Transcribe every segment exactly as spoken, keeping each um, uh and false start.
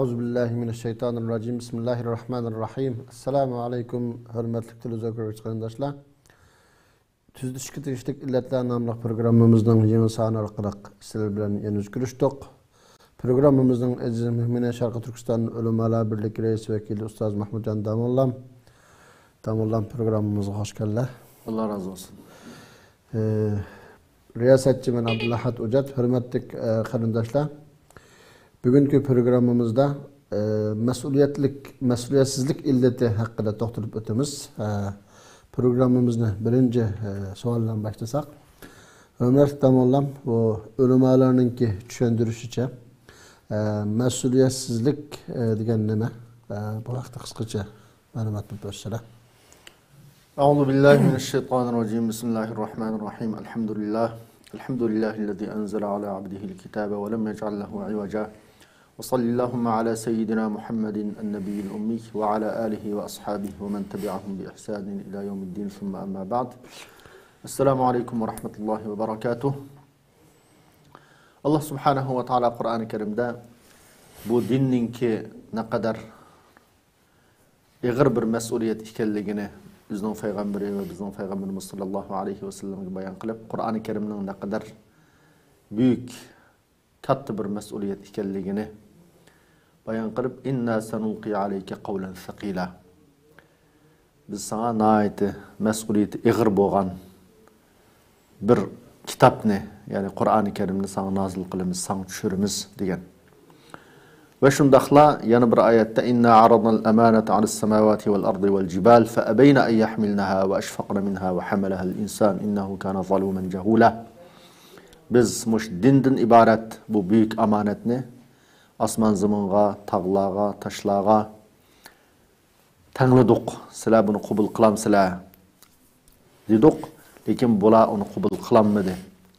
أعوذ بالله من الشيطان الرجيم. بسم الله الرحمن الرحيم. السلام عليكم، ھۆرمەتلىك تېلېۋىزور كۆرگۈچى قېرىنداشلار. تۈزىتىشكە تېگىشلىك ئىللەتلەر ناملىق پروگراممىمىزنىڭ يېڭى سانى ئارقىلىق سىلەر بىلەن يەنە يۈز كۆرۈشتۇق. پروگراممىمىزنىڭ ئەزىز مېھمىنى شەرقىي تۈركىستان ئۆلىمالار بىرلىكى رەئىس ۋەكىلى ئۇستاز مەھمۇتجان داموللام. داموللام، پروگراممىمىزغا خوش كەلدىلەر. ئاللا رازى بولسۇن. ئى، رىياسەتچىمەن ئابدۇلئەھەد ئوجات. ھۆرمەتلىك، ئى، قېرىنداشلار، بۈگۈنكى پروگراممىمىزدا، ئى، مەسئۇلىيەتلىك، مەسئۇلىيەتسىزلىك ئىللىتى ھەققىدە توختىلىپ ئۆتىمىز. ئە، پروگراممىمىزنى بىرىنچى، ئى، سوئال بىلەن باشلىساق. ھۆرمەتلىك داموللام، بۇ ئۆلىمالارنىڭكى چۈشەندۈرۈشىچە، ئە، مەسئۇلىيەتسىزلىك، ئە، دېگەن نېمە؟ ئە، بۇ ھەقتە قىسقىچە مەلۇمات بېرىپ ئۆتسىلە. أعوذ بالله من الشيطان الرجيم. بسم الله الرحمن الرحيم. الحمد لله. الحمد لله الذي أنزل على عبده الكتاب ولم يجعل له عوجا. وصل اللهم على سيدنا محمد النبي الأمي وعلى آله وأصحابه ومن تبعهم بإحسان إلى يوم الدين. ثم أما بعد. السلام عليكم ورحمة الله وبركاته. ئاللا سۇبھانەھۇ ۋە تائالا قۇرئانى كەرىمدە بۇ دىننىڭكى نەقەدەر ئېغىر بىر مەسئۇلىيەت ئىكەنلىكىنى ئۆزىنىڭ پەيغەمبىرى ۋە بىزنىڭ پەيغەمبىرىمىز ساللاللاھۇ ئەلەيھى ۋەسەللەمگە بايان قىلىپ، قۇرئانى كەرىمنىڭ نەقەدەر بۈيۈك، كاتتا بىر مەسئۇلىيەت ئىكەنلىكىنى بايان قىلىپ، «إنا سنلقي عليك قولا ثقيلا.» بىز ساڭا ناھايىتى مەسئۇلىيىتى ئېغىر بولغان بىر كىتابنى، يەنى قۇرئانى كەرىمنى ساڭا نازىل قىلىمىز، ساڭا چۈشۈرىمىز دېگەن. ۋە شۇنداقلا يەنە بىر ئايەتتە، «إنا عرضنا الأمانة على السماوات والأرض والجبال فأبين أن يحملنها وأشفقن منها وحملها الإنسان إنه كان ظلوما جهولا.» بىز مۇشۇ دىندىن ئىبارەت بۇ بۈيۈك ئامانەتنى ئاسمان زېمىنغا، تاغلارغا، تاشلارغا تەڭلىدۇق، سىلەر بۇنى قوبۇل قىلامسىلەر؟ دېدۇق، لېكىن بۇلار ئۇنى قوبۇل قىلالمىدى.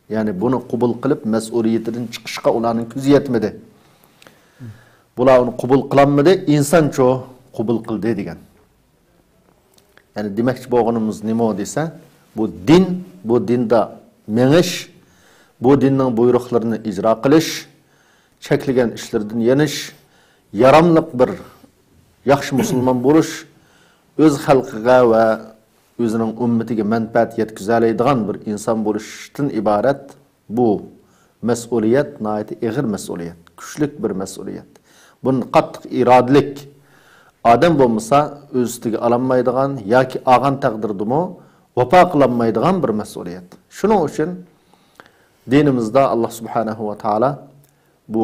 يەنى بۇنى قوبۇل قىلىپ مەسئۇلىيىتىدىن چىقىشقا ئۇلارنىڭ كۆزى يەتمىدى. بۇلار ئۇنى قوبۇل قىلالمىدى، ئىنسانچۇ قوبۇل قىلدى دېگەن. يەنى دېمەكچى بولغىنىمىز نېمە دېسە، بۇ دىن، بۇ دىندا مېڭىش، بۇ دىننىڭ بۇيرۇقلىرىنى ئىجرا قىلىش، چەكلىگەن ئىشلىرىدىن يېنىش، ياراملىق بىر ياخشى مۇسۇلمان بولۇش، ئۆز خەلقىگە ۋە ئۆزىنىڭ ئۈممىتىگە مەنپەئەت يەتكۈزەلەيدىغان بىر ئىنسان بولۇشتىن ئىبارەت بۇ مەسئۇلىيەت، ناھايىتى ئېغىر مەسئۇلىيەت، كۈچلۈك بىر مەسئۇلىيەت. بۇنى قاتتىق ئىرادىلىك ئادەم بولمىسا، ئۆز ئۈستىگە ئالالمايدىغان ياكى ئالغان تەقدىردىمۇ ۋاپا قىلالمايدىغان بىر مەسئۇلىيەت. شۇنىڭ ئۈچۈن دىنىمىزدا ئاللا سۇبھانەھۇ ۋە تائالا بۇ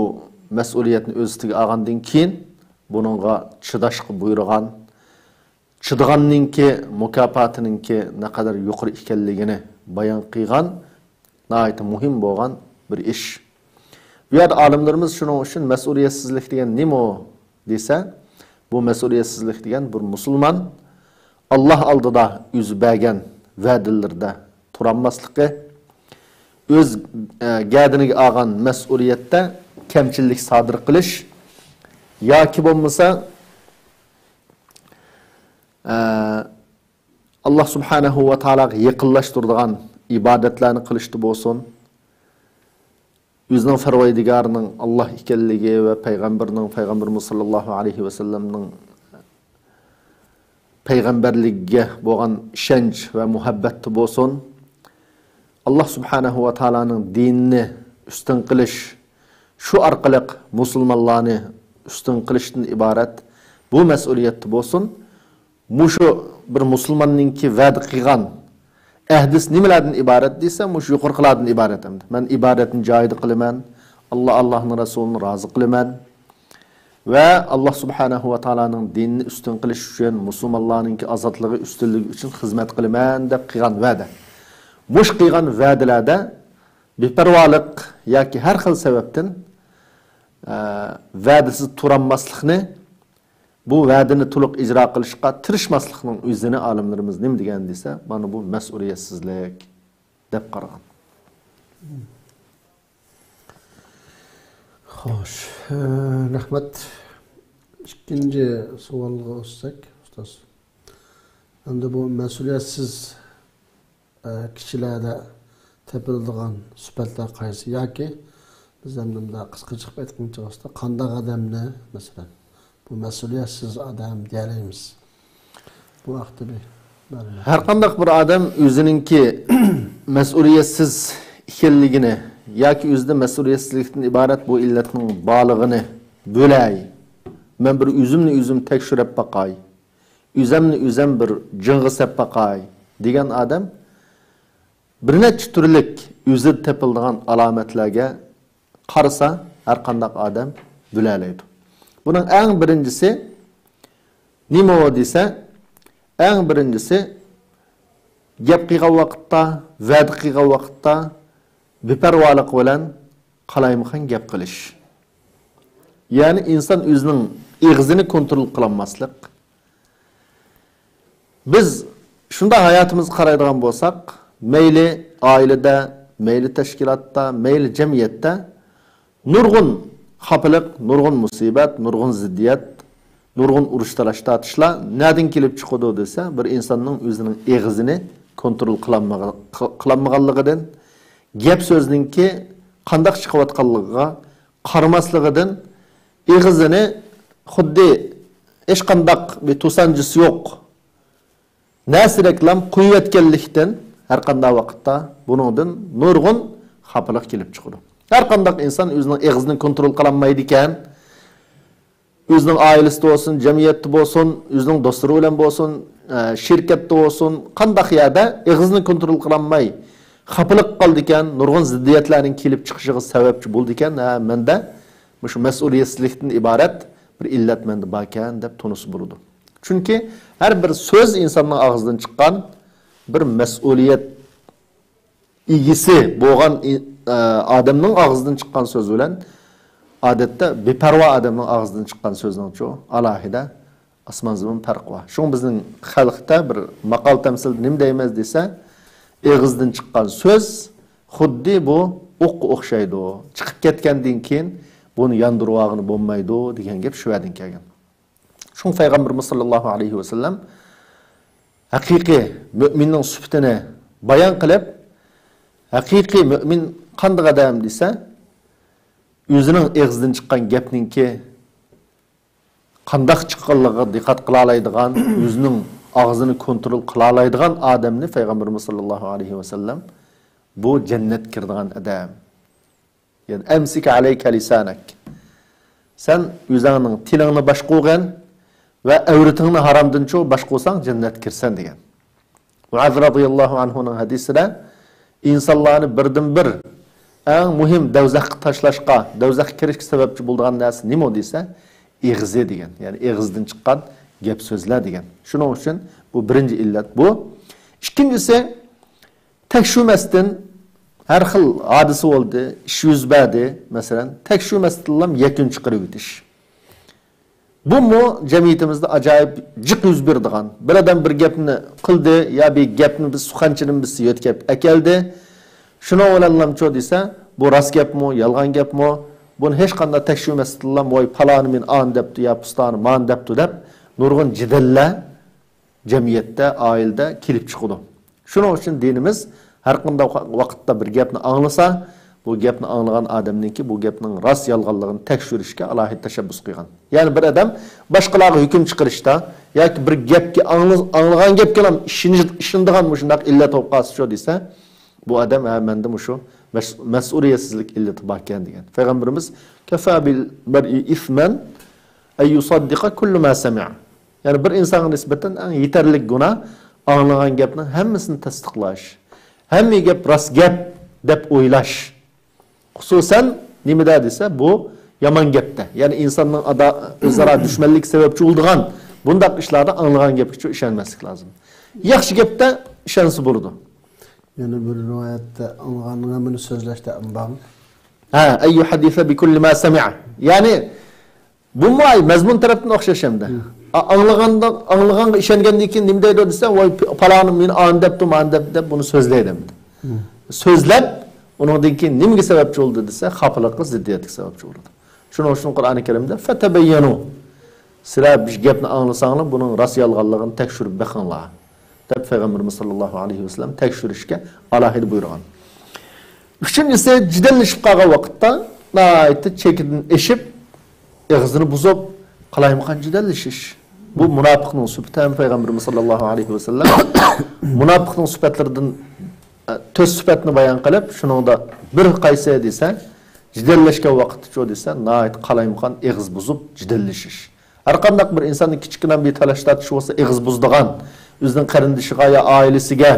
مەسئۇلىيەتنى ئۆز ئۈستىگە ئالغاندىن كېيىن، بۇنىڭغا چىداشقا بۇيرۇغان، چىدىغاننىڭكى مۇكاپاتىنىڭكى نەقەدەر يۇقىرى ئىكەنلىكىنى بايان قىلغان ناھايىتى مۇھىم بولغان بىر ئىش. بۇ يەردە ئالىملىرىمىز شۇنىڭ ئۈچۈن مەسئۇلىيەتسىزلىك دېگەن نېمە دېسە، بۇ مەسئۇلىيەتسىزلىك دېگەن بىر مۇسۇلمان ئاللا ئالدىدا ئۆزى بەرگەن ۋەدىلىرىدە تۇرالماسلىقى، ئۆز، ئە، گەدىنىگە ئالغان مەسئۇلىيەتتە كەمچىللىك سادىر قىلىش ياكى بولمىسا، ئە، ئاللا سۇبھانەھۇ ۋە تائالاغا يېقىنلاشتۇرىدىغان ئىبادەتلەرنى قىلىشتا بولسۇن، ئۆزىنىڭ پەرۋەردىگارىنىڭ ئاللا ئىكەنلىكى ۋە پەيغەمبىرىنىڭ، پەيغەمبىرىمىز ساللاللاھۇ ئەلەيھى ۋەسەللەمنىڭ پەيغەمبەرلىكىگە بولغان ئىشەنچ ۋە مۇھەببەتتە بولسۇن، ئاللا سۇبھانەھۇ ۋە تائالانىڭ دىنىنى ئۈستۈن قىلىش، شۇ ئارقىلىق مۇسۇلمانلارنى ئۈستۈن قىلىشتىن ئىبارەت بۇ مەسئۇلىيەتتە بولسۇن، مۇشۇ بىر مۇسۇلماننىڭكى ۋەدە قىلغان ئەھدىسى نېمىلەردىن ئىبارەت دېسە، مۇشۇ يۇقىرىقىلاردىن ئىبارەت ئەمدى. مەن ئىبادەتنى جايىدا قىلىمەن، ئاللا، ئاللانىڭ رەسۇلىنى رازى قىلىمەن ۋە ئاللا سۇبھانەھۇ ۋە تائالانىڭ دىنىنى ئۈستۈن قىلىش ئۈچۈن، مۇسۇلمانلارنىڭكى ئازادلىقى، ئۈستۈنلۈكى ئۈچۈن خىزمەت قىلىمەن دەپ قىلغان ۋەدە. مۇشۇ قىلغان ۋەدىلەردە بىپەرۋالىق ياكى ھەر خىل سەۋەبتىن، ئە، ۋەدىسىز تۇرالماسلىقنى، بۇ ۋەدىنى تولۇق ئىجرا قىلىشقا تىرىشماسلىقنىڭ ئۆزىنى ئالىملىرىمىز نېمە دېگەن دېسە، مانا بۇ مەسئۇلىيەتسىزلىك دەپ قارىغان. خوش، ئە، رەھمەت. ئىككىنچى سوئالغا ئۆتسەك، ئۇستاز. ئەمدى بۇ مەسئۇلىيەتسىز ئە، كىشىلەردە تېپىلىدىغان سۈپەتلەر قايسى؟ ياكى بىز ئەمدى مۇنداق قىسقىچە قىلىپ ئېيتقىنىچە بولسا، قانداق ئادەمنى، مەسىلەن، بۇ مەسئۇلىيەتسىز ئادەم دېيەلەيمىز؟ بۇ ھەقتە بىر مەلۇمات. ھەر قانداق بىر ئادەم ئۆزىنىڭكى مەسئۇلىيەتسىز ئىكەنلىكىنى ياكى ئۆزىدە مەسئۇلىيەتسىزلىكتىن ئىبارەت بۇ ئىللەتنىڭ بارلىقىنى بىلەي، مەن بىر ئۆزۈمنى ئۆزۈم تەكشۈرۈپ باقاي، ئۆزۈمنى ئۆزۈم بىر جىڭغا سەپ باقاي دېگەن ئادەم بىر نەچچە تۈرلۈك ئۆزىدە تېپىلىدىغان ئالامەتلەرگە قارىسا، ھەر قانداق ئادەم بىلەلەيدۇ. بۇنىڭ ئەڭ بىرىنچىسى نېمە دېسە، ئەڭ بىرىنچىسى گەپ قىلغان ۋاقىتتا، ۋەدە قىلغان ۋاقىتتا بىپەرۋالىق بىلەن قالايمىقان گەپ قىلىش. يەنى ئىنسان ئۆزىنىڭ ئېغىزىنى كونترول قىلالماسلىق. بىز شۇنداق ھاياتىمىزغا قارايدىغان بولساق، مەيلى ئائىلىدە، مەيلى تەشكىلاتتا، مەيلى جەمئىيەتتە نۇرغۇن خاپىلىق، نۇرغۇن مۇسىبەت، نۇرغۇن زىددىيەت، نۇرغۇن ئۇرۇش تالاش تارتىشلار نەدىن كېلىپ چىقىدۇ دېسە، بىر ئىنساننىڭ ئۆزىنىڭ ئېغىزىنى كونترول قىلالمىغا-، قىلالمىغانلىقىدىن، گەپ سۆزنىڭكى قانداق چىقىۋاتقانلىقىغا قارىماسلىقىدىن، ئېغىزىنى خۇددى ھېچقانداق بىر توسانچىسى يوق نەرسىدەكلام قويۇۋەتكەنلىكتىن، ھەر قانداق ۋاقىتتا بۇنىڭدىن نۇرغۇن خاپىلىق كېلىپ چىقىدۇ. ھەر قانداق ئىنسان ئۆزىنىڭ ئېغىزىنى كونترول قىلالمايدىكەن، ئۆزىنىڭ ئائىلىسىدە بولسۇن، جەمئىيەتتە بولسۇن، ئۆزىنىڭ دوستلىرى بىلەن بولسۇن، ئە، شىركەتتە بولسۇن، قانداق يەردە ئېغىزىنى كونترول قىلالماي خاپىلىق قالىدىكەن، نۇرغۇن زىددىيەتلەرنىڭ كېلىپ چىقىشىغا سەۋەبچى بولىدىكەن، ھە، مەندە مۇشۇ مەسئۇلىيەتسىزلىكتىن ئىبارەت بىر ئىللەت مەندە باركەن دەپ تونۇسا بولىدۇ. چۈنكى ھەر بىر سۆز ئىنساننىڭ ئاغزىدىن چىققان بىر مەسئۇلىيەت ئىگىسى بولغان ئى-، ئە، ئادەمنىڭ ئاغزىدىن چىققان سۆز بىلەن ئادەتتە بىپەرۋا ئادەمنىڭ ئاغزىدىن چىققان سۆزنىڭچۇ ئالاھىدە ئاسمان زېمىن پەرقى بار. شۇڭا بىزنىڭ خەلقتە بىر ماقال تەمسىلدە نېمە دەيمىز دېسە، ئېغىزدىن چىققان سۆز خۇددى بۇ ئوققا ئوخشايدۇ. چىقىپ كەتكەندىن كېيىن بۇنى ياندۇرۇۋالغىلى بولمايدۇ دېگەن گەپ شۇ يەردىن كەلگەن. شۇڭا پەيغەمبىرىمىز ساللاللاھۇ ئەلەيھى ۋەسەللەم ھەقىقىي مۆمىننىڭ سۈپىتىنى بايان قىلىپ، ھەقىقىي مۆمىن قانداق ئادەم دېسە، ئۆزىنىڭ ئېغىزىدىن چىققان گەپنىڭكى قانداق چىققانلىقىغا دىققەت قىلالايدىغان، ئۆزىنىڭ ئاغزىنى كونترول قىلالايدىغان ئادەمنى پەيغەمبىرىمىز ساللاللاھۇ ئەلەيھى ۋەسەللەم بۇ جەننەتكە كىرىدىغان ئادەم. يەنى، «ئەمسىك ئەلەيكە لىسانەك.» سەن ئۆزۈڭنىڭ تىلىڭنى باشقۇرغىن ۋە ئەۋرىتىڭنى ھارامدىنچۇ باشقۇرساڭ جەننەتكە كىرىسەن دېگەن. مۇئاز رازىياللاھۇ ئەنھۇنىڭ ھەدىسىدە، ئىنسانلارنى بىردىن بىر ئەڭ مۇھىم دوزاخقا تاشلاشقا، دوزاخقا كىرىشكە سەۋەبچى بولىدىغان نەرسە نېمە دېسە، ئېغىزى دېگەن. يەنى ئېغىزدىن چىققان گەپ سۆزلەر دېگەن. شۇنىڭ ئۈچۈن بۇ بىرىنچى ئىللەت بۇ. ئىككىنچىسى، تەكشۈرمەستىن ھەر خىل ھادىسە بولدى، ئىش يۈز بەردى، مەسىلەن، تەكشۈرمەستىنلا يەكۈن چىقىرىۋېتىش. بۇمۇ جەمئىيىتىمىزدە ئاجايىپ جىق يۈز بېرىدىغان. بىر ئادەم بىر گەپنى قىلدى يا بىر گەپنى بىر سۇخەنچىنى بىرسى يۆتكەپ ئەكەلدى. شۇنىڭ بىلەنلامچۇ دېسە، بۇ راست گەپمۇ، يالغان گەپمۇ؟ بۇنى ھېچقانداق تەكشۈرمەستىنلا، ۋاي، پالانى مېنى ئانى دەپتۇ يا پۇستانى مانى دەپتۇ دەپ نۇرغۇن جېدەللەر جەمئىيەتتە، ئائىلىدە كېلىپ چىقىدۇ. شۇنىڭ ئۈچۈن دىنىمىز ھەر قانداق ۋاقىتتا بىر گەپنى ئاڭلىسا، بۇ گەپنى ئاڭلىغان ئادەمنىڭكى بۇ گەپنىڭ راست يالغانلىقىنى تەكشۈرۈشكە ئالاھىدە تەشەببۇس قىلغان. يەنى بىر ئادەم باشقىلارغا ھۆكۈم چىقىرىشتا ياكى بىر گەپكە ئاڭلى-، ئاڭلىغان گەپكىلا ئىشىنىش-، ئىشىنىدىغان مۇشۇنداق ئىللەت بولۇپ قالسىچۇ دېسە، بۇ ئادەم، ھە، مەندە مۇشۇ مەس-، مەسئۇلىيەتسىزلىك ئىللىتى باركەن دېگەن. پەيغەمبىرىمىز، «كەفا بىل مەرئى ئىسمەن ئەن يۇسەددىقە كۇللە ما سەمىئە.» يەنى بىر ئىنسانغا نىسبەتەن ئەڭ يېتەرلىك گۇناھ ئاڭلىغان گەپنىڭ ھەممىسىنى تەستىقلاش، ھەممە گەپ راست گەپ دەپ ئويلاش. خۇسۇسەن نېمىدە دېسە، بۇ يامان گەپتە. يەنى ئىنساننىڭ ئادا-، ئۆزئارا دۈشمەنلىكى سەۋەبچى بولىدىغان بۇنداق ئىشلاردا ئاڭلىغان گەپكىچۇ ئىشەنمەسلىك لازىم. ياخشى گەپتە ئىشەنسە بولىدۇ. يەنە بىر رىۋايەتتە ئاڭلىغاننىڭ ھەممىنى سۆزلەشتە ئەمباڭ. ھە، ئەن يۇھەددىسە بىكۇللى ما سەمىئە. يەنى بۇمۇ ئاي مەزمۇن تەرەپتىن ئوخشاش ئەمدى. ئا-، ئاڭلىغاندا، ئاڭلىغانغا ئىشەنگەندىن كېيىن نېمە دەيدۇ دېسە، ۋاي، پ-، پالانى مېنى ئانى دەپتۇ، مانى دەپتۇ دەپ بۇنى سۆزلەيدۇ ئەمدى. سۆزلەپ، ئۇنىڭدىن كېيىن نېمىگە سەۋەبچى بولدى دېسە، خاپىلىققا، زىددىيەتكە سەۋەبچى بولىدۇ. شۇنىڭ ئۈچۈن قۇرئانى كەرىمدە، «فەتەبەييەنۇ.» سىلەر بىر گەپنى ئاڭلىساڭلار، بۇنىڭ راست يالغانلىقىنى تەكشۈرۈپ بېقىڭلار، دەپ پەيغەمبىرىمىز ساللاللاھۇ ئەلەيھى ۋەسەللەم تەكشۈرۈشكە ئالاھىدە بۇيرۇغان. ئۈچىنچىسى، جېدەللىشىپ قالغان ۋاقىتتا ناھايىتى چېكىدىن ئېشىپ، ئېغىزىنى بۇزۇپ، قالايمىقان جېدەللىشىش. بۇ مۇناپىقنىڭ سۈپىتى ھەم پەيغەمبىرىمىز ساللاللاھۇ ئەلەيھى ۋەسەللەم مۇناپىقنىڭ سۈپەتلىرىدىن، ئە، تۆت سۈپەتنى بايان قىلىپ، شۇنىڭدا بىر قايسى دېسە، جېدەللەشكەن ۋاقىتتىچۇ دېسە، ناھايىتى قالايمىقان ئېغىز بۇزۇپ جېدەللىشىش. ھەر قانداق بىر ئىنساننى كىچىككىنە بىر تالاش تارتىش بولسا، ئېغىز بۇزىدىغان، ئۆزىنىڭ قېرىندىشىغا يا ئائىلىسىگە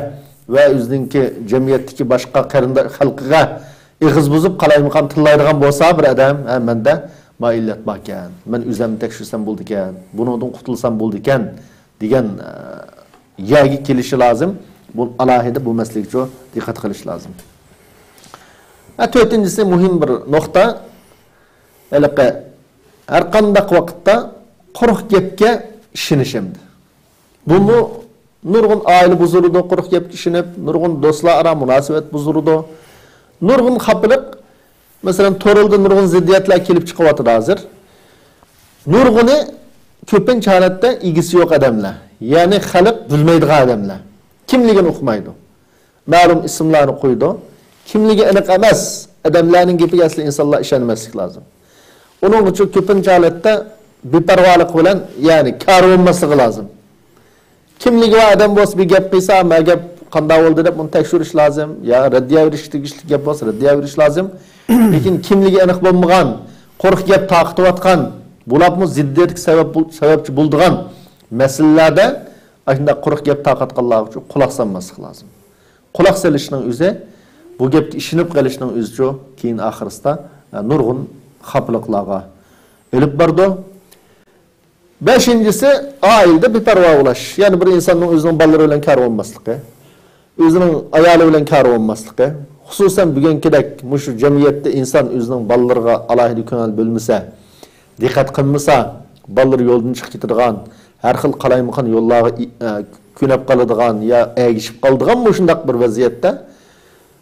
ۋە ئۆزىنىڭكى جەمئىيەتتىكى باشقا قېرىنداش خەلقىگە ئېغىز بۇزۇپ، قالايمىقان تىللايدىغان بولسا بىر ئادەم، ھە، مەندە ما ئىللەت باركەن، مەن ئۆزۈمنى تەكشۈرسەم بولىدىكەن، بۇنىڭدىن قۇتۇلسام بولىدىكەن دېگەن، ئە، يەرگە كېلىشى لازىم. بۇ ئالاھىدە بۇ مەسىلىگىچۇ دىققەت قىلىش لازىم. ھە، تۆتىنچىسى مۇھىم بىر نۇقتا. ھېلىقى ھەر قانداق ۋاقىتتا قۇرۇق گەپكە ئىشىنىش ئەمدى. بۇمۇ نۇرغۇن ئائىلە بۇزۇلىدۇ، قۇرۇق گەپكە ئىشىنىپ، نۇرغۇن دوستلار ئارا مۇناسىۋەت بۇزۇلىدۇ. نۇرغۇن خاپىلىق، مەسىلەن، تورۇلدا نۇرغۇن زىددىيەتلەر كېلىپ چىقىۋاتىدۇ ھازىر. نۇرغۇنى كۆپىنچە ھالەتتە ئىگىسى يوق ئادەملەر، يەنى خەلق بىلمەيدىغان ئادەملەر. كىملىكىنى ئۇقمايدۇ. مەلۇم ئىسىملارنى قويىدۇ. كىملىكى ئېنىق ئەمەس ئادەملەرنىڭ گېپىگە ئەسلى ئىنسانلار ئىشەنمەسلىك لازىم. ئۇنىڭ ئۈچۈن كۆپىنچە ھالەتتە بىپەرۋالىق بىلەن، يەنى كارى بولماسلىقى لازىم. كىملىكى بار ئادەم بولسا بىر گەپ قىلسا، ما گەپ قانداق بولدى دەپ ئۇنى تەكشۈرۈش لازىم. يا رەددىيە بېرىشكە تېگىشلىك گەپ بولسا رەددىيە بېرىش لازىم. لېكىن كىملىكى ئېنىق بولمىغان، قۇرۇق گەپ تارقىتىۋاتقان، بولۇپمۇ زىددىيەتكە سەۋەب بول-، سەۋەبچى بولىدىغان مەسىلىلەردە ئاشۇنداق قۇرۇق گەپ تارقاتقانلارغا قۇلاق سالماسلىق لازىم. قۇلاق سېلىشنىڭ ئۆزى، بۇ گەپكە ئىشىنىپ قېلىشنىڭ ئۆزىچۇ كېيىن ئاخىرسىدا، ئە، نۇرغۇن خاپىلىقلارغا ئېلىپ بارىدۇ. بەشىنچىسى، ئائىلىدە بىپەرۋا بولۇش. يەنى بىر ئىنساننىڭ ئۆزىنىڭ بالىلىرى بىلەن كارى بولماسلىقى، ئۆزىنىڭ ئايالى بىلەن كارى بولماسلىقى. خۇسۇسەن بۈگۈنكىدەك مۇشۇ جەمئىيەتتە ئىنسان ئۆزىنىڭ بالىلىرىغا ئالاھىدە كۆڭۈل بۆلمىسە، دىققەت قىلمىسا، بالىلىرى يولدىن چىقىپ كېتىدىغان، ھەر خىل قالايمىقان يوللارغا ئى-، ئە، كۆنۈپ قالىدىغان يا ئەگىشىپ قالىدىغان مۇشۇنداق بىر ۋەزىيەتتە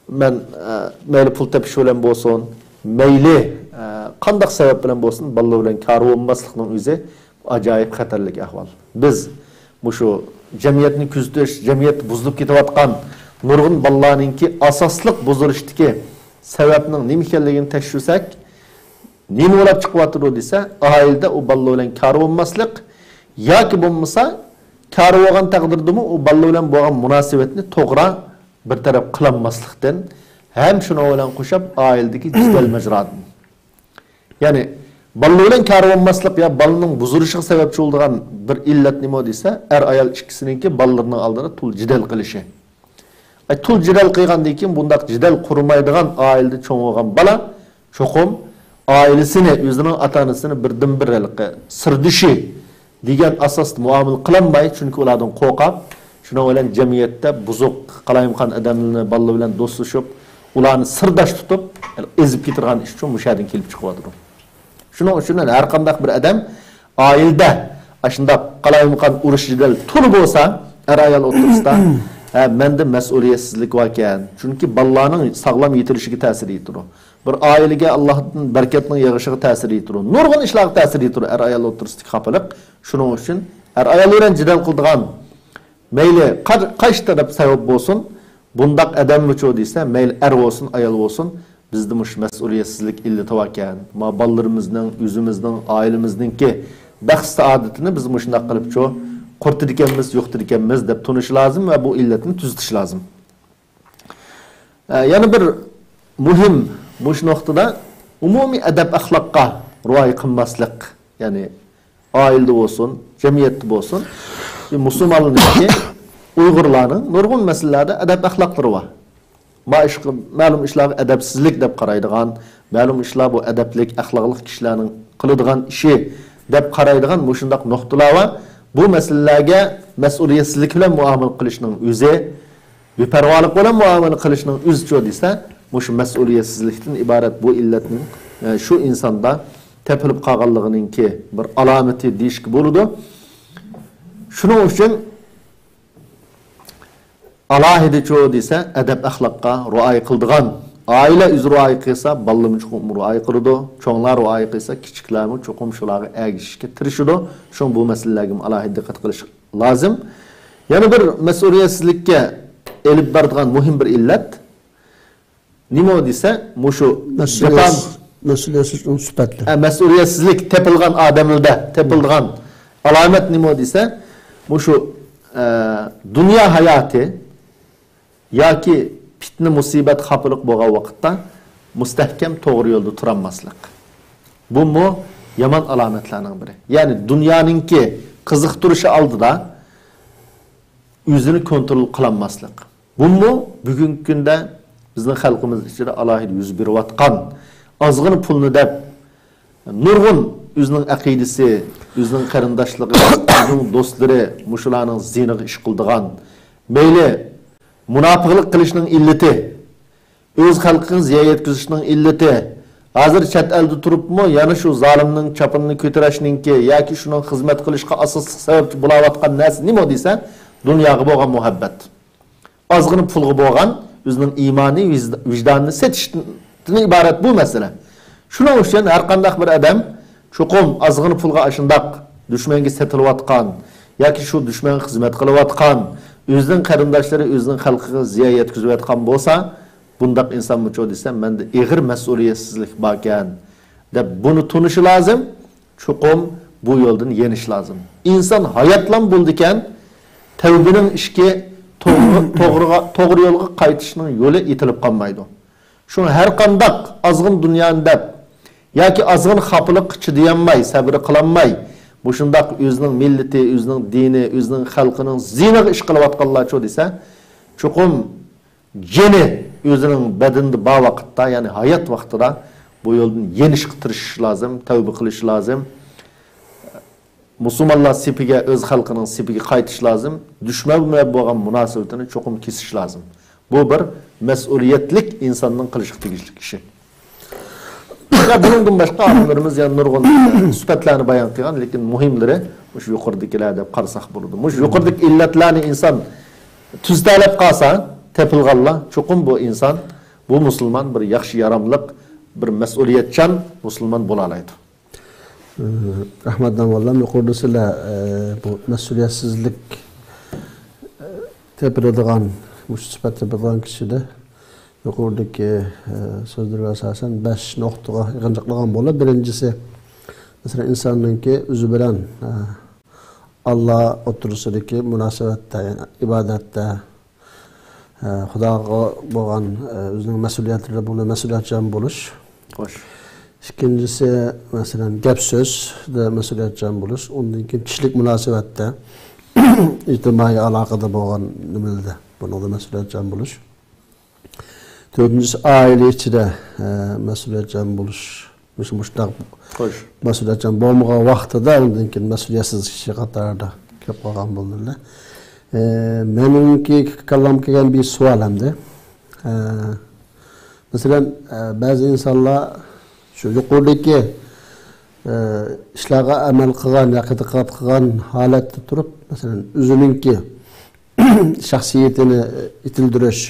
مەن، ئە، مەيلى پۇل تېپىش بىلەن بولسۇن، مەيلى، ئە، قانداق سەۋەب بىلەن بولسۇن، بالىلار بىلەن كارى بولماسلىقنىڭ ئۆزى ئاجايىپ خەتەرلىك ئەھۋال. بىز مۇشۇ جەمئىيەتنى كۆزىتىش، جەمئىيەت بۇزۇلۇپ كېتىۋاتقان نۇرغۇن بالىلارنىڭكى ئاساسلىق بۇزۇلۇشتىكى سەۋەبنىڭ نېمە ئىكەنلىكىنى تەكشۈرسەك، نېمە بولاپ چىقىۋاتىدۇ دېسە، ئائىلىدە ئۇ بالىلار بىلەن كارى بولماسلىق ياكى بولمىسا كارى بولغان تەقدىردىمۇ ئۇ بالىلار بىلەن بولغان مۇناسىۋەتنى توغرا بىر تەرەپ قىلالماسلىقتىن ھەم شۇنىڭ بىلەن قوشۇپ ئائىلىدىكى جېدەل ماجىرادىن. يەنى بالىلار بىلەن كارى بولماسلىق يا بالىنىڭ بۇزۇلۇشىغا سەۋەبچى بولىدىغان بىر ئىللەت نېمە دېسە، ئەر-ئايال ئىككىسىنىڭكى بالىلىرىنىڭ ئالدىدا تۇل جېدەل قىلىشى. ئەي، تۇل جېدەل قىلغاندىن كېيىن بۇنداق جېدەل قۇرمايدىغان ئائىلىدە چوڭ بولغان بالا چوقۇم ئائىلىسىنى، ئۆزىنىڭ ئاتا-ئانىسىنى بىردىنبىر ھېلىقى سىردىشى دېگەن ئاساستا مۇئامىلە قىلالماي، چۈنكى ئۇلاردىن قورقاپ، شۇنىڭ بىلەن جەمئىيەتتە بۇزۇق، قالايمىقان ئادەملەرنى بالىلار بىلەن دوستلىشىپ، ئۇلارنى سىرداش تۇتۇپ، ئېزىپ كېتىدىغان ئىش ئۈچۈن مۇشۇ يەردىن كېلىپ چىقىۋاتىدۇ. شۇنىڭ ئۈچۈن ھەر قانداق بىر ئادەم ئائىلىدە ئاشۇنداق قالايمىقان ئۇرۇش جېدەل تولا بولسا، ئەر-ئايال ئوتتۇرىسىدا، ھە، مەندە مەسئۇلىيەتسىزلىك باركەن. چۈنكى بالىلارنىڭ ساغلام يېتىلىشىگە تەسىر يېتىدۇ. بىر ئائىلىگە ئاللاھتىن بەرىكەتنىڭ يېغىشىغا تەسىر يېتىدۇ. نۇرغۇن ئىشلارغا تەسىر يېتىدۇ ئەر-ئايال ئوتتۇرىسىدىكى خاپىلىق. شۇنىڭ ئۈچۈن ئەر-ئايال بىلەن جېدەل قىلىدىغان مەيلى قا-، قايسى تەرەپ سەۋەب بولسۇن، بۇنداق ئادەممىچۇ دېسە، مەيلى ئەر بولسۇن، ئايال بولسۇن، بىزدە مۇشۇ مەسئۇلىيەتسىزلىك ئىللىتى باركەن. ما بالىلىرىمىزنىڭ، ئۆزىمىزنىڭ، ئائىلىمىزنىڭكى بەخت-سائادىتىنى بىز مۇشۇنداق قىلىپچۇ قۇرۇتىدىكەنمىز، يوقىتىدىكەنمىز دەپ تونۇش لازىم ۋە بۇ ئىللەتنى تۈزىتىش لازىم. ئە، يەنە بىر مۇھىم مۇشۇ نۇقتىدا ئومۇمىي ئەدەپ-ئەخلاققا رىئايە قىلماسلىق، يەنى ئائىلىدە بولسۇن، جەمئىيەتتە بولسۇن، مۇسۇلمانلارنىڭكى، ئۇيغۇرلارنىڭ نۇرغۇن مەسىلىلەردە ئەدەپ-ئەخلاقلىرى بار. ما ئىشقا، مەلۇم ئىشلارغا ئەدەپسىزلىك دەپ قارايدىغان، مەلۇم ئىشلار بۇ ئەدەپلىك، ئەخلاقلىق كىشىلەرنىڭ قىلىدىغان ئىشى دەپ قارايدىغان مۇشۇنداق نۇقتىلار بار. بۇ مەسىلىلەرگە مەسئۇلىيەتسىزلىك بىلەن مۇئامىلە قىلىشنىڭ ئۆزى، بىپەرۋالىق بىلەن مۇئامىلە قىلىشنىڭ ئۆزىچۇ دېسە، مۇشۇ مەسئۇلىيەتسىزلىكتىن ئىبارەت بۇ ئىللەتنىڭ، ئە، شۇ ئىنساندا تېپىلىپ قالغانلىقىنىڭكى بىر ئالامىتى دېيىشكە بولىدۇ. شۇنىڭ ئۈچۈن ئالاھىدىچۇ دېسە، ئەدەپ-ئەخلاققا رىئايە قىلىدىغان، ئائىلە ئۆزى رىئايە قىلسا، بالىلىرىمۇ چوقۇم رىئايە قىلىدۇ، چوڭلار رىئايە قىلسا، كىچىكلەرمۇ چوقۇم شۇلارغا ئەگىشىشكە تىرىشىدۇ. شۇڭا بۇ مەسىلىلەرگىمۇ ئالاھىدە دىققەت قىلىش لازىم. يەنە بىر مەسئۇلىيەتسىزلىككە ئېلىپ بارىدىغان مۇھىم بىر ئىللەت نېمە دېسە، مۇشۇ مەسئۇلىيەت. جاپا، مەسئۇلىيەتسىزلىكنىڭ سۈپەتلىرى. ئە، مەسئۇلىيەتسىزلىك تېپىلغان ئادەملەردە تېپىلىدىغان ئالامەت نېمە دېسە، مۇشۇ، ئە، دۇنيا ھاياتى ياكى پىتنە، مۇسىبەت، خاپىلىق بولغان ۋاقىتتا مۇستەھكەم توغرا يولدا تۇرالماسلىق. بۇمۇ يامان ئالامەتلەرنىڭ بىرى. يەنى دۇنيانىڭكى قىزىقتۇرۇشى ئالدىدا ئۆزىنى كونترول قىلالماسلىق. بۇمۇ بۈگۈنكى كۈندە بىزنىڭ خەلقىمىز ئىچىدە ئالاھىدە يۈز بېرىۋاتقان ئازغىنا پۇلنى دەپ، نۇرغۇن ئۆزىنىڭ ئەقىدىسى، ئۆزىنىڭ قېرىنداشلىرى، ئۆزىنىڭ دوستلىرى مۇشۇلارنىڭ زىيىنىغا ئىش قىلىدىغان، مەيلى مۇناپىقلىق قىلىشنىڭ ئىللىتى، ئۆز خەلقىگە زىيان يەتكۈزۈشنىڭ ئىللىتى، ھازىر چەت ئەلدە تۇرۇپمۇ يەنە شۇ زالىمنىڭ چاپىنىنى كۆتۈرۈشنىڭكى ياكى شۇنىڭ خىزمەت قىلىشقا ئاساسلىق سەۋەبچى بولاۋاتقان نەرسە نېمە دېسە، دۇنياغا بولغان مۇھەببەت. ئازغىنا پۇلغا بولغان ئۆزىنىڭ ئىمانى، ۋىجد-، ۋىجدانىنى سېتىشتىن ئىبارەت بۇ مەسىلە. شۇنىڭ ئۈچۈن ھەر قانداق بىر ئادەم چوقۇم ئازغىنا پۇلغا ئاشۇنداق دۈشمەنگە سېتىلىۋاتقان ياكى شۇ دۈشمەنگە خىزمەت قىلىۋاتقان، ئۆزىنىڭ قېرىنداشلىرى، ئۆزىنىڭ خەلقىگە زىيان يەتكۈزۈۋاتقان بولسا، بۇنداق ئىنسانمۇچۇ دېسە، مەندە ئېغىر مەسئۇلىيەتسىزلىك باركەن، دەپ بۇنى تونۇشى لازىم. چوقۇم بۇ يولدىن يېنىش لازىم. ئىنسان ھاياتلام بولىدىكەن، تەۋبىنىڭ ئىشىكى توغرا، توغرىغا، توغرا يولغا قايتىشنىڭ يولى ئېتىلىپ قالمايدۇ. شۇڭا ھەر قانداق ئازغىن دۇنيانى دەپ ياكى ئازغىن خاپىلىققا چىدىيالماي، سەۋرى قىلالماي، مۇشۇنداق ئۆزىنىڭ مىللىتى، ئۆزىنىڭ دىنى، ئۆزىنىڭ خەلقىنىڭ زىيىنىغا ئىش قىلىۋاتقانلارچۇ دېسە، چوقۇم جېنى ئۆزىنىڭ بەدىنىدە بار ۋاقىتتا، يەنى ھايات ۋاقتىدا بۇ يولدىن يېنىشقا تىرىشىش لازىم، تەۋبە قىلىش لازىم. مۇسۇلمانلار سېپىگە، ئۆز خەلقىنىڭ سېپىگە قايتىش لازىم. دۈشمەن بىلەن بولغان مۇناسىۋىتىنى چوقۇم كېسىش لازىم. بۇ بىر مەسئۇلىيەتلىك ئىنساننىڭ قىلىشقا تېگىشلىك ئىشى. ۋە بۇنىڭدىن باشقا ئالىملىرىمىز يەنە نۇرغۇن سۈپەتلەرنى بايان قىلغان، لېكىن مۇھىملىرى مۇشۇ يۇقىرىدىكىلەر دەپ قارىساق بولىدۇ. مۇشۇ يۇقىرىدىكى ئىللەتلەرنى ئىنسان تۈزىتەلەپ قالسا، تېپىلغانلار، چوقۇم بۇ ئىنسان، بۇ مۇسۇلمان بىر ياخشى، ياراملىق، بىر مەسئۇلىيەتچان مۇسۇلمان بولالايدۇ. ئە، رەھمەت، داڭغاللام، يۇقىرىدا سىلەر، ئە، بۇ مەسئۇلىيەتسىزلىك، ئە، تېپىلىدىغان، مۇشۇ سۈپەت تېپىلىدىغان كىشىدە يۇقىرىدىكى، ئە، سۆزلىرىگە ئاساسەن بەش نۇقتىغا يىغىنچاقلىغان بولۇپ، بىرىنچىسى، مەسىلەن، ئىنساننىڭكى ئۆزى بىلەن، ئە، ئاللا ئوتتۇرىسىدىكى مۇناسىۋەتتە، يەنى ئىبادەتتە، ئە، خۇداغا بولغان، ئە، ئۆزىنىڭ مەسئۇلىيەتلىرى بولۇپ مەسئۇلىيەتچان بولۇش. خوش. ئىككىنچىسى، مەسىلەن، گەپ سۆزدە مەسئۇلىيەتچان بولۇش. ئۇندىن كېيىن كىشىلىك مۇناسىۋەتتە، ئىجتىمائىي ئالاقىدە بولغان نېمىلەردە، بۇنىڭدا مەسئۇلىيەتچان بولۇش. تۆتىنچىسى، ئائىلە ئىچىدە، ئە، مەسئۇلىيەتچان بولۇش. مۇشۇ، مۇشۇنداق خوش. مەسئۇلىيەتچان بولمىغان ۋاقتىدا ئۇندىن كېيىن مەسئۇلىيەتسىز كىشى قاتارىدا كىرىپ قالغان بولدۇللا. ئە، مېنىڭكى كاللامغا كەلگەن بىر سوئال ئەمدى. ئە، مەسىلەن، ئە، بەزى ئىنسانلار شۇ يۇقىرىدىكى، ئە، ئىشلارغا ئەمەل قىلغان ياكى دىققەت قىلغان ھالەتتە تۇرۇپ، مەسىلەن، ئۆزىنىڭكى شەخسىيىتىنى يېتىلدۈرۈش،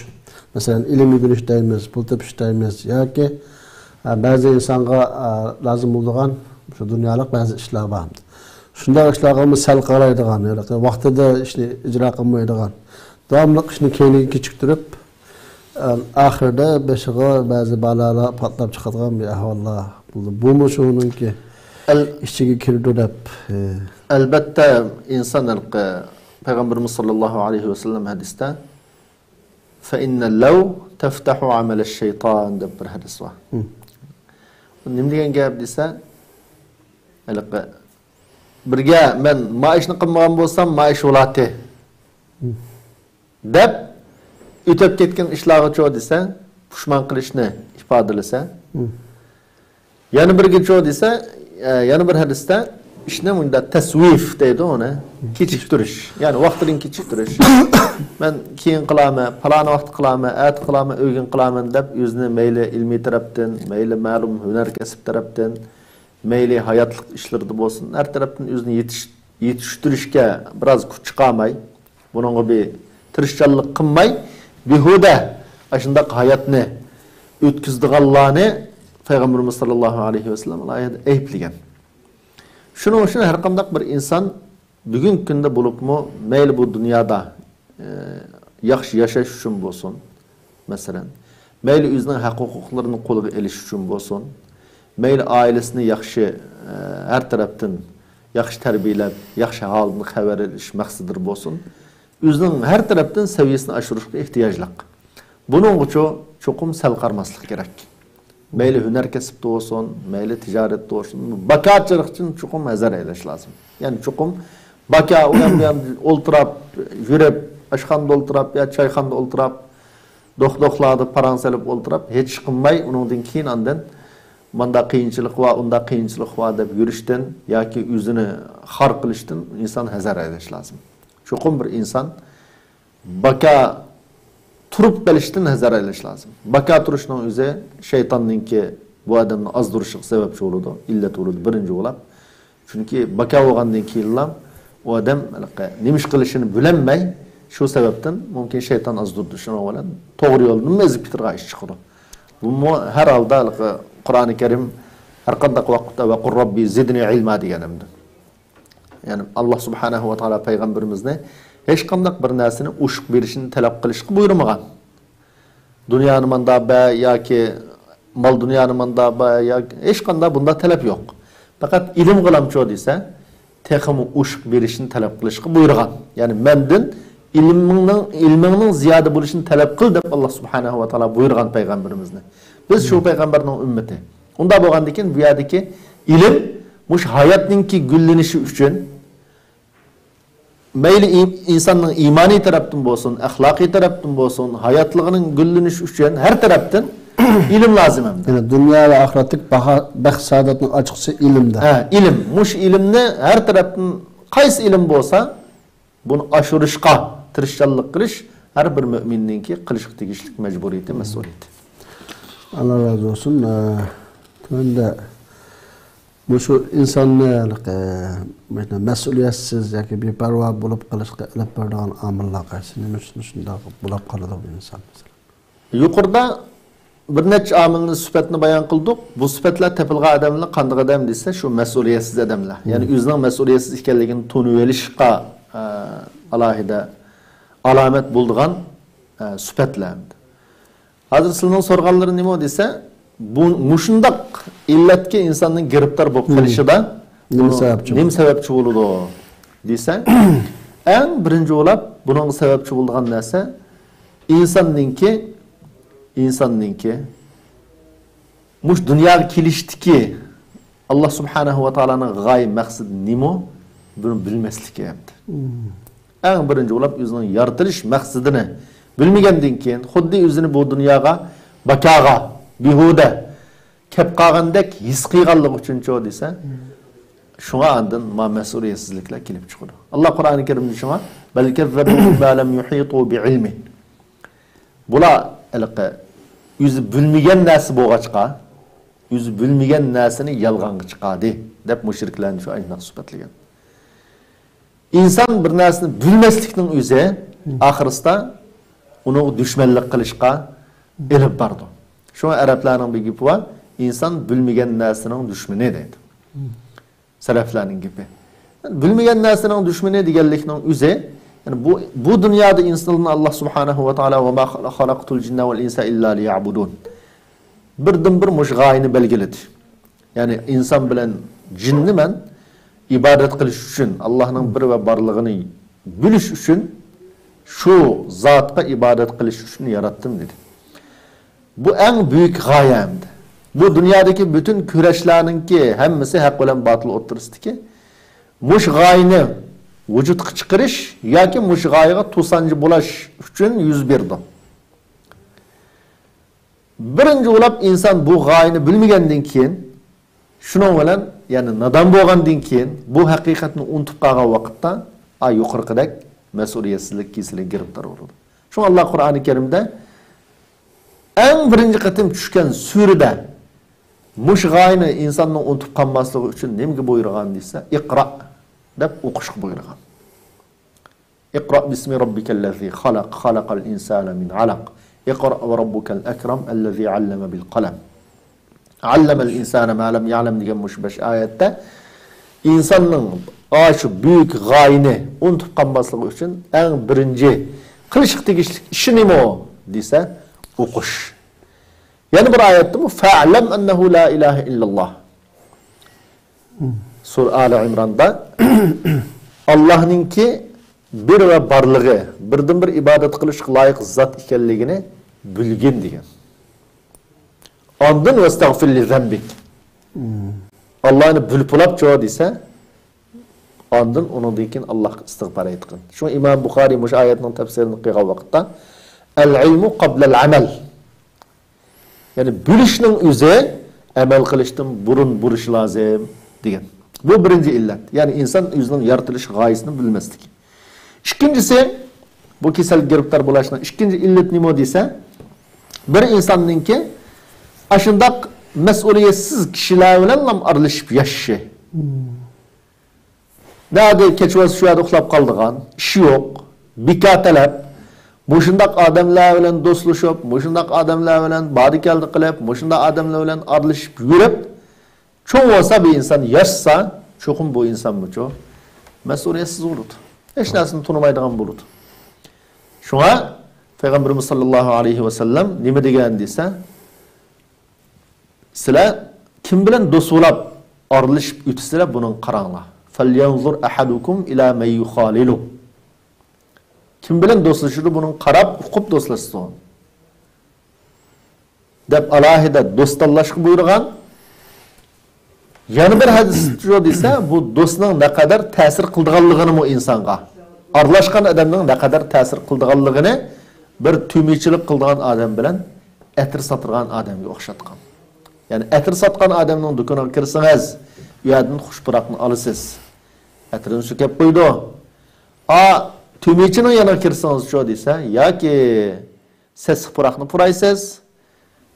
مەسىلەن، ئىلىم ئۆگىنىش دەيمىز، پۇل تېپىش دەيمىز ياكى، ئە، بەزى ئىنسانغا، ئە، لازىم بولىدىغان شۇ دۇنيالىق بەزى ئىشلار بار. شۇنداق ئىشلارغىمۇ سەل قارايدىغان، ھېلىقى ۋاقتىدا ئىشنى ئىجرا قىلمايدىغان، داۋاملىق ئىشنى كەينىگە كېچىكتۈرۈپ، ئە، ئاخىرىدا بېشىغا بەزى بالالار پاتلاپ چىقىدىغان بىر ئەھۋاللار بولىدۇ. بۇمۇ شۇنىڭكى ئەل- ئىچىگە كىرىدۇ دەپ، ئە، ئەلبەتتە، ئىنسان ھېلىقى پەيغەمبىرىمىز ساللاللاھۇ ئەلەيھى ۋەسەللەم ھەدىستە، فَإِنَّ لَوْ تَفْتَحُ عَمَلَ الشَّيْطَانِ دەپ بىر ھەدىس بار. مم. نېمە دېگەن گەپ دېسە، ھېلىقى بىرگە مەن ما ئىشنى قىلمىغان بولسام، ما ئىش بولاتتى. مم. دەپ ئۆتۈپ كەتكەن ئىشلارغىچۇ دېسە، پۇشمان قىلىشنى ئىپادىلىسە. مم. يەنە بىرگىچۇ دېسە، ئە، يەنە بىر ھەدىستە ئىشنى مۇنداق تەسۋىف دەيدۇ ئۇنى، كېچىكتۈرۈش. يەنى ۋاقتىدىن كېچىكتۈرۈش. مەن كېيىن قىلارمەن، پالان ۋاقىت قىلارمەن، ئەتە قىلارمەن، ئۆگۈن قىلارمەن دەپ ئۆزىنى مەيلى ئىلمىي تەرەپتىن، مەيلى مەلۇم ھۈنەر كەسىپ تەرەپتىن، مەيلى ھاياتلىق ئىشلىرىدا بولسۇن، ھەر تەرەپتىن ئۆزىنى يېتىش-، يېتىشتۈرۈشكە بىراز كۈچ چىقارماي، بۇنىڭغا بىر تىرىشچانلىق قىلماي، بىھۇدە ئاشۇنداق ھاياتنى ئۆتكۈزىدىغانلارنى پەيغەمبىرىمىز ساللاللاھۇ ئەلەيھى ۋەسەللەم ئالاھىدە ئەيىبلىگەن. شۇنىڭ ئۈچۈن ھەر قانداق بىر ئىنسان بۈگۈنكى كۈندە بولۇپمۇ، مەيلى بۇ دۇنيادا، ئە، ياخشى ياشاش ئۈچۈن بولسۇن، مەسىلەن، مەيلى ئۆزىنىڭ ھەق-ھوقۇقلىرىنى قولىغا ئېلىش ئۈچۈن بولسۇن، مەيلى ئائىلىسىنى ياخشى، ئە، ھەر تەرەپتىن ياخشى تەربىيەلەپ، ياخشى ھالدىن خەۋەر ئېلىش مەقسىتىدە بولسۇن، ئۆزىنىڭ ھەر تەرەپتىن سەۋىيەسىنى ئاشۇرۇشقا ئېھتىياجلىق. بۇنىڭغىچۇ چوقۇم سەل قارىماسلىق كېرەك. مەيلى ھۈنەر كەسىپتە بولسۇن، مەيلى تىجارەتتە بولسۇن، بۇ بىكارچىلىقتىن چوقۇم ھەزەر ئەيلەش لازىم. يەنى چوقۇم بىكار ئۇ يان بۇ يان ئولتۇراپ، يۈرۈپ، ئاشخانىدا ئولتۇراپ يا چايخانىدا ئولتۇراپ، دوخ-دوخلاردا پاراڭ سېلىپ ئولتۇراپ، ھېچ ئىش قىلماي، ئۇنىڭدىن كېيىن ئاندىن مانداق قىيىنچىلىق بار، ئۇنداق قىيىنچىلىق بار دەپ يۈرۈشتىن ياكى ئۆزىنى خار قىلىشتىن ئىنسان ھەزەر ئەيلەش لازىم. چوقۇم بىر ئىنسان بىكار تۇرۇپ قېلىشتىن ھەزەر ئەيلەش لازىم. بىكار تۇرۇشنىڭ ئۆزى شەيتاننىڭكى بۇ ئادەمنى ئازدۇرۇشىغا سەۋەبچى بولىدۇ، ئىللەت بولىدۇ، بىرىنچى بولاپ. چۈنكى بىكار بولغاندىن كېيىنلا ئۇ ئادەم ھېلىقى نېمە ئىش قىلىشىنى بىلەلمەي، شۇ سەۋەبتىن مۇمكىن شەيتان ئازدۇردى، شۇنىڭ بىلەن توغرا يولدىنمۇ ئېزىپ كېتىدىغان ئىش چىقىدۇ. بۇمۇ ھەر ھالدا ھېلىقى قۇرئانى كەرىم ھەر قانداق ۋاقىتتا «ۋەقۇل رەببى زىدنى ئىلما» دېگەن ئەمدى. يەنى، ئاللا سۇبھانەھۇ ۋە تائالا پەيغەمبىرىمىزنى ھېچقانداق بىر نەرسىنى ئوشۇق بېرىشنى تەلەپ قىلىشقا بۇيرۇمىغان. دۇنيانى ماندا بەر ياكى مال دۇنيانى ماندا بەر ياكى ھېچقانداق بۇنداق تەلەپ يوق. پەقەت ئىلىم قىلامچۇ دېسە، تېخىمۇ ئوشۇق بېرىشنى تەلەپ قىلىشقا بۇيرۇغان. يەنى، مەندىن ئىلمىڭنىڭ، ئىلمىڭنىڭ زىيادە بولۇشىنى تەلەپ قىل دەپ، ئاللا سۇبھانەھۇ ۋە تائالا بۇيرۇغان پەيغەمبىرىمىزنى. بىز شۇ پەيغەمبەرنىڭ ئۈممىتى. ئۇنداق بولغاندىكىن، بۇ يەردىكى ئىلىم مۇشۇ ھاياتنىڭكى گۈللىنىشى ئۈچۈن، مەيلى ئىم-، ئىنساننىڭ ئىمانىي تەرەپتىن بولسۇن، ئەخلاقىي تەرەپتىن بولسۇن، ھاياتلىقىنىڭ گۈللىنىشى ئۈچۈن ھەر تەرەپتىن ئىلىم لازىم ئەمدى. يەنى دۇنيا ۋە ئاخىرەتلىك باھا، بەخت-سائادەتنىڭ ئاچقۇچىسى ئىلىمدە. ھە، ئىلىم. مۇشۇ ئىلىمنى ھەر تەرەپتىن قايسى ئىلىم بولسا، بۇنى ئاشۇرۇشقا تىرىشچانلىق قىلىش ھەر بىر مۆمىننىڭكى قىلىشقا تېگىشلىك مەجبۇرىيىتى، مەسئۇلىيىتى. ئاللا رازى بولسۇن. ئە، تۆۋەندە مۇشۇ ئىنساننى ھېلىقى، ئە، مۇشۇنداق مەسئۇلىيەتسىز ياكى بىپەرۋا بولۇپ قېلىشقا ئېلىپ بارىدىغان ئامىللار قايسى؟ نېمە ئۈچۈن شۇنداق بولاپ قالىدۇ بۇ ئىنسان، مەسىلەن؟ يۇقىرىدا بىر نەچچە ئامىلنى، سۈپەتنى بايان قىلدۇق. بۇ سۈپەتلەر تېپىلغان ئادەملەر قانداق ئادەم دېسە، شۇ مەسئۇلىيەتسىز ئادەملەر. يەنى ئۆزىنىڭ مەسئۇلىيەتسىز ئىكەنلىكىنى تونۇۋېلىشقا، ئە، ئالاھىدە ئالامەت بولىدىغان، ئە، سۈپەتلەر. ھازىر سىلىنىڭ سورىغانلىرى نېمە دېسە، بۇ، مۇشۇنداق ئىللەتكە ئىنساننىڭ گىرىپتار بولۇپ قېلىشىدا نېمە سەۋەبچى نېمە سەۋەبچى بولىدۇ دېسە، ئەڭ بىرىنچى بولاپ بۇنىڭغا سەۋەبچى بولىدىغان نەرسە ئىنساننىڭكى، ئىنساننىڭكى مۇشۇ دۇنياغا كېلىشتىكى ئاللا سۇبھانەھۇ ۋە تائالانىڭ غايە مەقسىتى نېمە؟ بۇنى بىلمەسلىكى ئەمدى. ئەڭ بىرىنچى بولاپ ئۆزىنىڭ يارىتىلىش مەقسىتىنى بىلمىگەندىن كېيىن، خۇددى ئۆزىنى بۇ دۇنياغا بىكارغا، بىھۇدە كەپ قالغاندەك ھېس قىلغانلىقى ئۈچۈنچۇ دېسە، شۇڭا ئاندىن ما مەسئۇلىيەتسىزلىكلەر كېلىپ چىقىدۇ. ئاللا قۇرئانى كەرىمدە شۇڭا، بەل كەززەبۇ بىما لەم يۇھىتۇ بىئىلمى. بۇلار ھېلىقى ئۆزى بىلمىگەن نەرسە بولغاچقا، ئۆزى بىلمىگەن نەرسىنى يالغانغا چىقاردى، دەپ مۇشرىكلارنى شۇ ئاينداق سۈپەتلىگەن. ئىنسان بىر نەرسىنى بىلمەسلىكنىڭ ئۆزى ئاخىرسىدا ئۇنىڭغا دۈشمەنلىك قىلىشقا ئېلىپ بارىدۇ. شۇڭا ئەرەبلەرنىڭ بىر گېپى بار، ئىنسان بىلمىگەن نەرسىنىڭ دۈشمىنى دەيدۇ. سەلەفلەرنىڭ گېپى. بىلمىگەن نەرسىنىڭ دۈشمىنى دېگەنلىكنىڭ ئۆزى، يەنى بۇ، بۇ دۇنيادا ئىنسانلارنى ئاللا سۇبھانەھۇ ۋە تائالا ۋە ما خەلەقتۇل جىننە ۋەل ئىنسە ئىللا لىيەبۇدۇن. بىردىنبىر مۇشۇ غايىنى بەلگىلىدى. يەنى ئىنسان بىلەن جىننى مەن ئىبادەت قىلىش ئۈچۈن، ئاللانىڭ بىر ۋە بارلىقىنى بىلىش ئۈچۈن، شۇ زاتقا ئىبادەت قىلىش ئۈچۈن ياراتتىم، دېدى. بۇ ئەڭ بۈيۈك غايە ئەمدى. بۇ دۇنيادىكى پۈتۈن كۈرەشلەرنىڭكى ھەممىسى ھەق بىلەن باتىل ئوتتۇرىسىدىكى مۇشۇ غايىنى ۋۇجۇدقا چىقىرىش ياكى مۇشۇ غايىگە توسانچى بولاش ئۈچۈن يۈز بېرىدۇ. بىرىنچى بولاپ ئىنسان بۇ غايىنى بىلمىگەندىن كېيىن، شۇنىڭ بىلەن، يەنى نادان بولغاندىن كېيىن، بۇ ھەقىقەتنى ئۇنتۇپ قالغان ۋاقىتتا، ئا، يۇقىرىقىدەك مەسئۇلىيەتسىزلىك كېسىلىگە گىرىپتار بولىدۇ. شۇڭا ئاللا قۇرئانى كەرىمدە ئەڭ بىرىنچى قېتىم چۈشكەن سۈرىدە مۇشۇ غايىنى ئىنساننىڭ ئۇنتۇپ قالماسلىقى ئۈچۈن نېمىگە بۇيرۇغان دېسە، «ئىقرا» دەپ ئوقۇشقا بۇيرۇغان. «ئىقرا بىسمى رەببىكەللەزى خەلەق، خەلەقەل ئىنسانە مىن ئەلەق، ئىقرا ۋە رەببۇكەل ئەكرەم، ئەللەزى ئەللەمە بىل قەلەم، ئەللەمەل ئىنسانە ما لەم يەلەم» دېگەن مۇشۇ بەش ئايەتتە ئىنساننىڭ ئاشۇ بۈيۈك غايىنى ئۇنتۇپ قالماسلىقى ئۈچۈن ئەڭ بىرىنچى قىلىشقا تېگىشلىك ئىشى نېمە دېسە، ئوقۇش. يەنە بىر ئايەتتىمۇ، فَاعْلَمْ أَنَّهُ لَا إِلَٰهَ إِلَّا اللَّهُ. سۈرە ئالى ئىمراندا، ئاللاھنىڭكى بىر ۋە بارلىقى، بىردىنبىر ئىبادەت قىلىشقا لايىق زات ئىكەنلىكىنى بىلگىن دېگەن. ئاندىن، ۋەستەغفىر لىزەنبىك. ئاللاھنى بىلىپ بولاپچۇ دېسە، ئاندىن ئۇنىڭدىن كېيىن ئاللاھقا ئىستىغپار ئېيتقىن. شۇڭا ئىمام بۇخارىي مۇشۇ ئايەتنىڭ تەپسىرىنى قىلغان ۋاقىتتا، ئەل ئىلمۇ قابلەل ئەمەل. يەنى بىلىشنىڭ ئۆزى ئەمەل قىلىشتىن بۇرۇن بولۇشى لازىم دېگەن. بۇ بىرىنچى ئىللەت. يەنى ئىنسان ئۆزىنىڭ يارىتىلىش غايىسىنى بىلمەسلىكى. ئىككىنچىسى، بۇ كېسەلگە گىرىپتار بولۇشنىڭ ئىككىنچى ئىللىتى نېمە دېسە، بىر ئىنساننىڭكى ئاشۇنداق مەسئۇلىيەتسىز كىشىلەر بىلەنلا ئارىلىشىپ ياشىشى. نەدە كەچ بولسا شۇ يەردە ئۇخلاپ قالىدىغان، ئىشى يوق، بىكار تەلەپ. مۇشۇنداق ئادەملەر بىلەن دوستلىشىپ، مۇشۇنداق ئادەملەر بىلەن باردا-كەلدە قىلىپ، مۇشۇنداق ئادەملەر بىلەن ئارىلىشىپ يۈرۈپ، چوڭ بولسا بىر ئىنسان ياشىسا، چوقۇم بۇ ئىنسانمۇچۇ مەسئۇلىيەتسىز بولىدۇ. ھېچ نەرسىنى تونۇمايدىغان بولىدۇ. شۇڭا پەيغەمبىرىمىز ساللاللاھۇ ئەلەيھى ۋەسەللەم نېمە دېگەن دېسە، سىلەر كىم بىلەن دوست بولاپ ئارىلىشىپ ئۆتىسىلەر، بۇنىڭغا قاراڭلار. فَلْيَنْظُرْ أَحَدُكُمْ إِلَىٰ مَنْ يُخَالِلُ. كىم بىلەن دوستلىشىدۇ، بۇنىڭغا قاراپ، ئۇقۇپ دوستلاشسۇن. دەپ ئالاھىدە دوستانلاشقا بۇيرۇغان. يەنە بىر ھەدىس شۇ دېسە، بۇ دوستنىڭ نەقەدەر تەسىر قىلىدىغانلىقىنىمۇ ئىنسانغا، ئارىلاشقان ئادەمنىڭ نەقەدەر تەسىر قىلىدىغانلىقىنى بىر تۈمىچىلىك قىلىدىغان ئادەم بىلەن ئەتىر ساتىدىغان ئادەمگە ئوخشاتقان. يەنى ئەتىر ساتقان ئادەمنىڭ دۇكىنىغا كىرسىڭىز، ئۇ يەردىن خۇش پۇراقنى ئالىسىز. ئەتىرىنى سۈركەپ قويىدۇ. ئا، تۈمىچىنىڭ يېنىغا كىرسىڭىزچۇ دېسە، ياكى سېسىق پۇراقنى پۇرايسىز،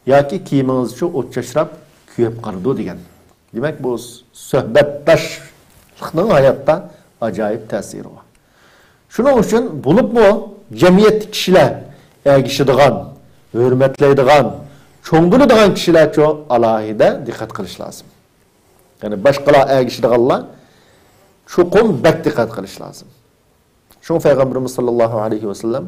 ياكى كىيىمىڭىزچۇ ئوت چاچراپ كۆيۈپ قالىدۇ دېگەن. دېمەك، بۇ سۆھبەتداشلىقنىڭ ھاياتتا ئاجايىپ تەسىرى بار. شۇنىڭ ئۈچۈن بولۇپمۇ جەمئىيەتتىكى كىشىلەر ئەگىشىدىغان، ھۆرمەتلەيدىغان، چوڭ بىلىدىغان كىشىلەرچۇ ئالاھىدە دىققەت قىلىش لازىم. يەنى باشقىلار ئەگىشىدىغانلار چوقۇم بەك دىققەت قىلىش لازىم. شۇڭا پەيغەمبىرىمىز ساللاللاھۇ ئەلەيھى ۋەسەللەم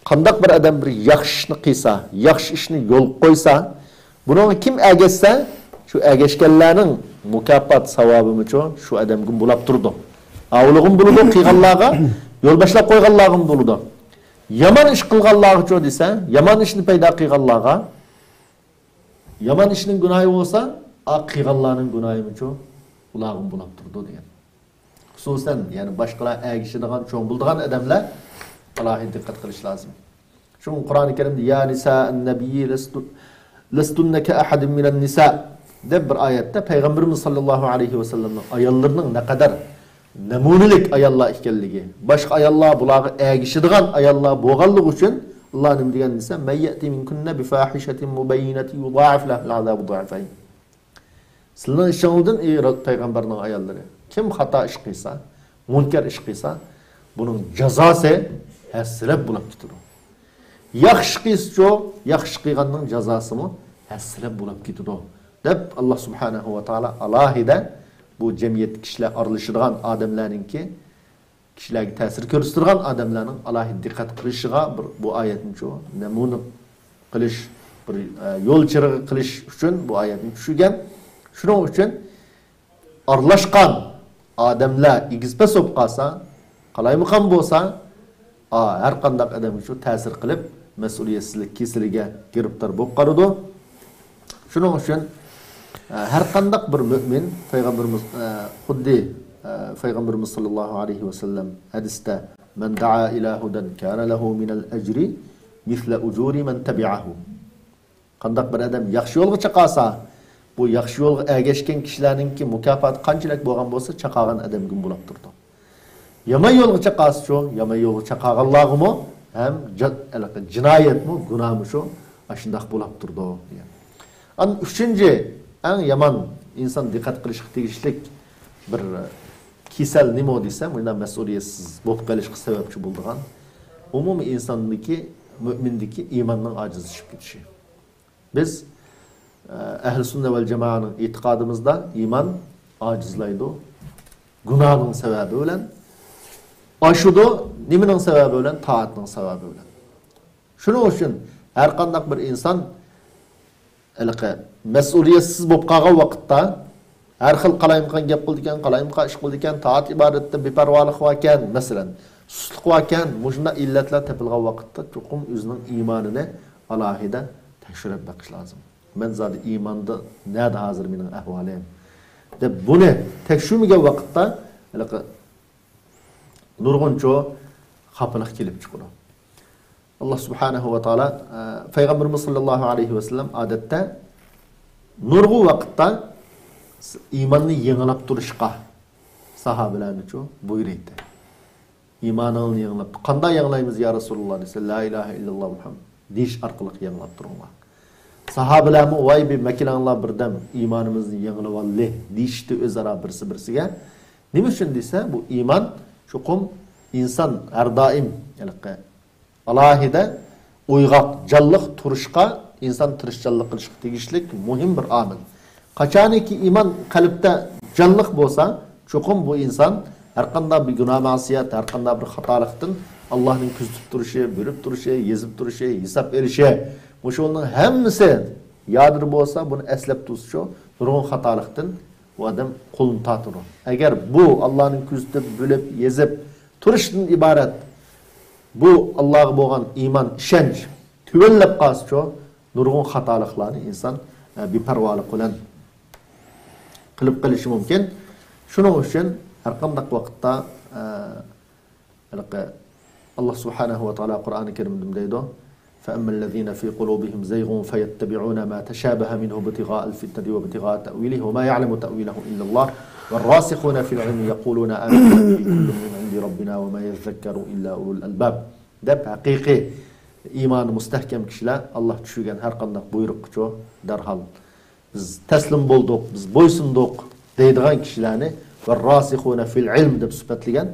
قانداق بىر ئادەم بىر ياخشى ئىشنى قىلسا، ياخشى ئىشنى يولغا قويسا، بۇنىڭغا كىم ئەگەشسە، شۇ ئەگەشكەنلەرنىڭ مۇكاپات ساۋابىمۇچۇ شۇ ئادەمگىمۇ بولاپ تۇرىدۇ. ئاۋۇلىغىمۇ بولىدۇ قىلغانلارغا، يول باشلاپ قويغانلارغىمۇ بولىدۇ. يامان ئىش قىلغانلارغىچۇ دېسە، يامان ئىشنى پەيدا قىلغانلارغا، يامان ئىشنىڭ گۇناھى بولسا، ئا قىلغانلارنىڭ گۇناھىمۇچۇ ئۇلارغىمۇ بولاپ تۇرىدۇ دېگەن. خۇسۇسەن، يەنى باشقىلار ئەگىشىدىغان، چوڭ بىلىدىغان ئادەملەر ئالاھىدە دىققەت قىلىش لازىم. شۇڭا قۇرئانى كەرىمدە، يا نىسا النبي لست، لستن كأحد من النساء دەپ بىر ئايەتتە پەيغەمبىرىمىز ساللاللاھۇ ئەلەيھى ۋەسەللەمنىڭ ئاياللىرىنىڭ نەقەدەر نەمۇنىلىك ئاياللار ئىكەنلىكى، باشقا ئاياللار بۇلارغا ئەگىشىدىغان ئاياللار بولغانلىقى ئۈچۈن، ئاللا نېمە دېگەن دېسە، من يأت منكن بفاحشة مبينة يضاعف لها العذاب ضعفين. سىلىنىڭ ئىچىڭلاردىن، ئى پەيغەمبەرنىڭ ئاياللىرى، كىم خاتا ئىش قىلسا، مۇنكەر ئىش قىلسا، بۇنىڭ جازاسى ھەسسىلەپ بولاپ كېتىدۇ. ياخشى قىلسىچۇ، ياخشى قىلغاننىڭ جازاسىمۇ ھەسسىلەپ بولاپ كېتىدۇ، دەپ، ئاللا سۇبھانەھۇ ۋە تائالا ئالاھىدە بۇ جەمئىيەتتە كىشىلەر ئارىلىشىدىغان ئادەملەرنىڭكى، كىشىلەرگە تەسىر كۆرسىتىدىغان ئادەملەرنىڭ ئالاھىدە دىققەت قىلىشىغا بىر، بۇ ئايەتنىچۇ نەمۇنە قىلىش، بىر، ئە، يول چىرىغى قىلىش ئۈچۈن بۇ ئايەتنى چۈشۈرگەن. شۇنىڭ ئۈچۈن ئارىلاشقان ئادەملەر ئېگىز-پەس بولۇپ قالسا، قالايمىقان بولسا، ئا، ھەر قانداق ئادەمگە شۇ تەسىر قىلىپ، مەسئۇلىيەتسىزلىك كېسىلىگە گىرىپتار بولۇپ قالىدۇ. شۇنىڭ ئۈچۈن، ئە، ھەر قانداق بىر مۆمىن، پەيغەمبىرىمىز، ئە، خۇددى، ئە، پەيغەمبىرىمىز ساللاللاھۇ ئەلەيھى ۋەسەللەم ھەدىستە، من دعا إلى هدى كان له من الأجر مثل أجور من تبعه. قانداق بىر ئادەم ياخشى يولغا چاقالسا، بۇ ياخشى يولغا ئەگەشكەن كىشىلەرنىڭكى مۇكاپاتى قانچىلىك بولغان بولسا، چاقالغان ئادەمگىمۇ بولاپ تۇرىدۇ. يامان يولغا چاقالسىچۇ، يامان يولغا چاقالغانلارغىمۇ ھەم جا-، ھېلىقى جىنايەتمۇ، گۇناھمۇ شۇ ئاشۇنداق بولاپ تۇرىدۇ دېگەن. ئاندىن ئۈچىنچى، ئەڭ يامان ئىنسان دىققەت قىلىشقا تېگىشلىك بىر كېسەل نېمە دېسە، مۇنداق مەسئۇلىيەتسىز بولۇپ قېلىشقا سەۋەبچى بولىدىغان ئومۇمىي ئىنساندىكى، مۆمىندىكى ئىماننىڭ ئاجىزلىشىپ كېتىشى. بىز، ئە، ئەھلى سۈننە ۋەل جامائەنىڭ ئېتىقادىمىزدا ئىمان ئاجىزلايدۇ گۇناھنىڭ سەۋەبى بىلەن، ئاشىدۇ نېمىنىڭ سەۋەبى بىلەن؟ تائەتنىڭ سەۋەبى بىلەن. شۇنىڭ ئۈچۈن ھەر قانداق بىر ئىنسان ھېلىقى مەسئۇلىيەتسىز بولۇپ قالغان ۋاقىتتا، ھەر خىل قالايمىقان گەپ قىلىدىكەن، قالايمىقان ئىش قىلىدىكەن، تائەت ئىبادەتتە بىپەرۋالىق باركەن، مەسىلەن، سۇسلۇق باركەن، مۇشۇنداق ئىللەتلەر تېپىلغان ۋاقىتتا چوقۇم ئۆزىنىڭ ئىمانىنى ئالاھىدە تەكشۈرۈپ بېقىش لازىم. مەن زادى ئىماندا نەدە ھازىر مېنىڭ ئەھۋالىم؟ دەپ بۇنى تەكشۈرمىگەن ۋاقىتتا ھېلىقى نۇرغۇنچە خاپىلىق كېلىپ چىقىدۇ. ئاللا سۇبھانەھۇ ۋە تائالا، ئە، پەيغەمبىرىمىز ساللاللاھۇ ئەلەيھى ۋەسەللەم ئادەتتە نۇرغۇن ۋاقىتتا ئىماننى يېڭىلاپ تۇرۇشقا ساھابىلەرنىچۇ بۇيرۇيتتى. ئىمانىڭنى يېڭىلاپ، قانداق يېڭىلايمىز يا رەسۇلاللا دېسە، لا ئىلاھە ئىللاللا مۇھەممەد دېيىش ئارقىلىق يېڭىلاپ تۇرۇڭلار. ساھابىلەرمۇ، ۋاي بىر مەكىلەڭلار بىردەم ئىمانىمىزنى يېڭىلىۋالدى دېيىشتى ئۆزئارا بىرسى بىرسىگە. نېمە ئۈچۈن دېسە، بۇ ئىمان چوقۇم ئىنسان ھەر دائىم ھېلىقى ئالاھىدە ئويغاق، جانلىق تۇرۇشقا ئىنسان تىرىشچانلىق قىلىشقا تېگىشلىك مۇھىم بىر ئامىل. قاچانكى ئىمان قەلبتە جانلىق بولسا، چوقۇم بۇ ئىنسان ھەرقانداق بىر گۇناھ مەسىيەت، ھەرقانداق بىر خاتالىقتىن ئاللانىڭ كۆزىتىپ تۇرۇشى، بىلىپ تۇرۇشى، يېزىپ تۇرۇشى، ھېساب ئېلىشى، مۇشۇنىڭ ھەممىسى يادىدا بولسا، بۇنى ئەسلەپ تۇرسىچۇ، نۇرغۇن خاتالىقتىن بۇ ئادەم قولىنى تارتىدۇ. ئەگەر بۇ ئاللانىڭ كۆزىتىپ، بىلىپ، يېزىپ تۇرۇشتىن ئىبارەت بۇ ئاللاغا بولغان ئىمان، ئىشەنچ تۆۋەنلەپ قالسىچۇ، نۇرغۇن خاتالىقلارنى ئىنسان، ئە، بىپەرۋالىق بىلەن قىلىپ قېلىشى مۇمكىن. شۇنىڭ ئۈچۈن ھەرقانداق ۋاقىتتا، ئە، ھېلىقى ئاللا سۇبھانەھۇ ۋە تائالا قۇرئانى كەرىمدە دەيدۇ، فَأَمَّا الَّذِينَ فِي قُلُوبِهِمْ زَيْغٌ فَيَتَّبِعُونَ مَا تَشَابَهَ مِنْهُ ابْتِغَاءَ الْفِتْنَةِ وَابْتِغَاءَ تَأْوِيلِهِ وَمَا يَعْلَمُ تَأْوِيلَهُ إِلَّا اللَّهُ وَالرَّاسِخُونَ فِي الْعِلْمِ يَقُولُونَ آمَنَّا بِهِ كُلٌّ مِنْ عِنْدِ رَبِّنَا وَمَا يَذَّكَّرُ إِلَّا أُولُو الْأَلْبَابِ دەپ، ھەقىقىي ئىمانى مۇستەھكەم كىشىلەر ئاللا چۈشۈرگەن ھەرقانداق بۇيرۇققىچۇ دەرھال بىز تەسلىم بولدۇق، بىز بويسۇندۇق دەيدىغان كىشىلەرنى ۋە راسىخۇنە فىل ئىلم دەپ سۈپەتلىگەن.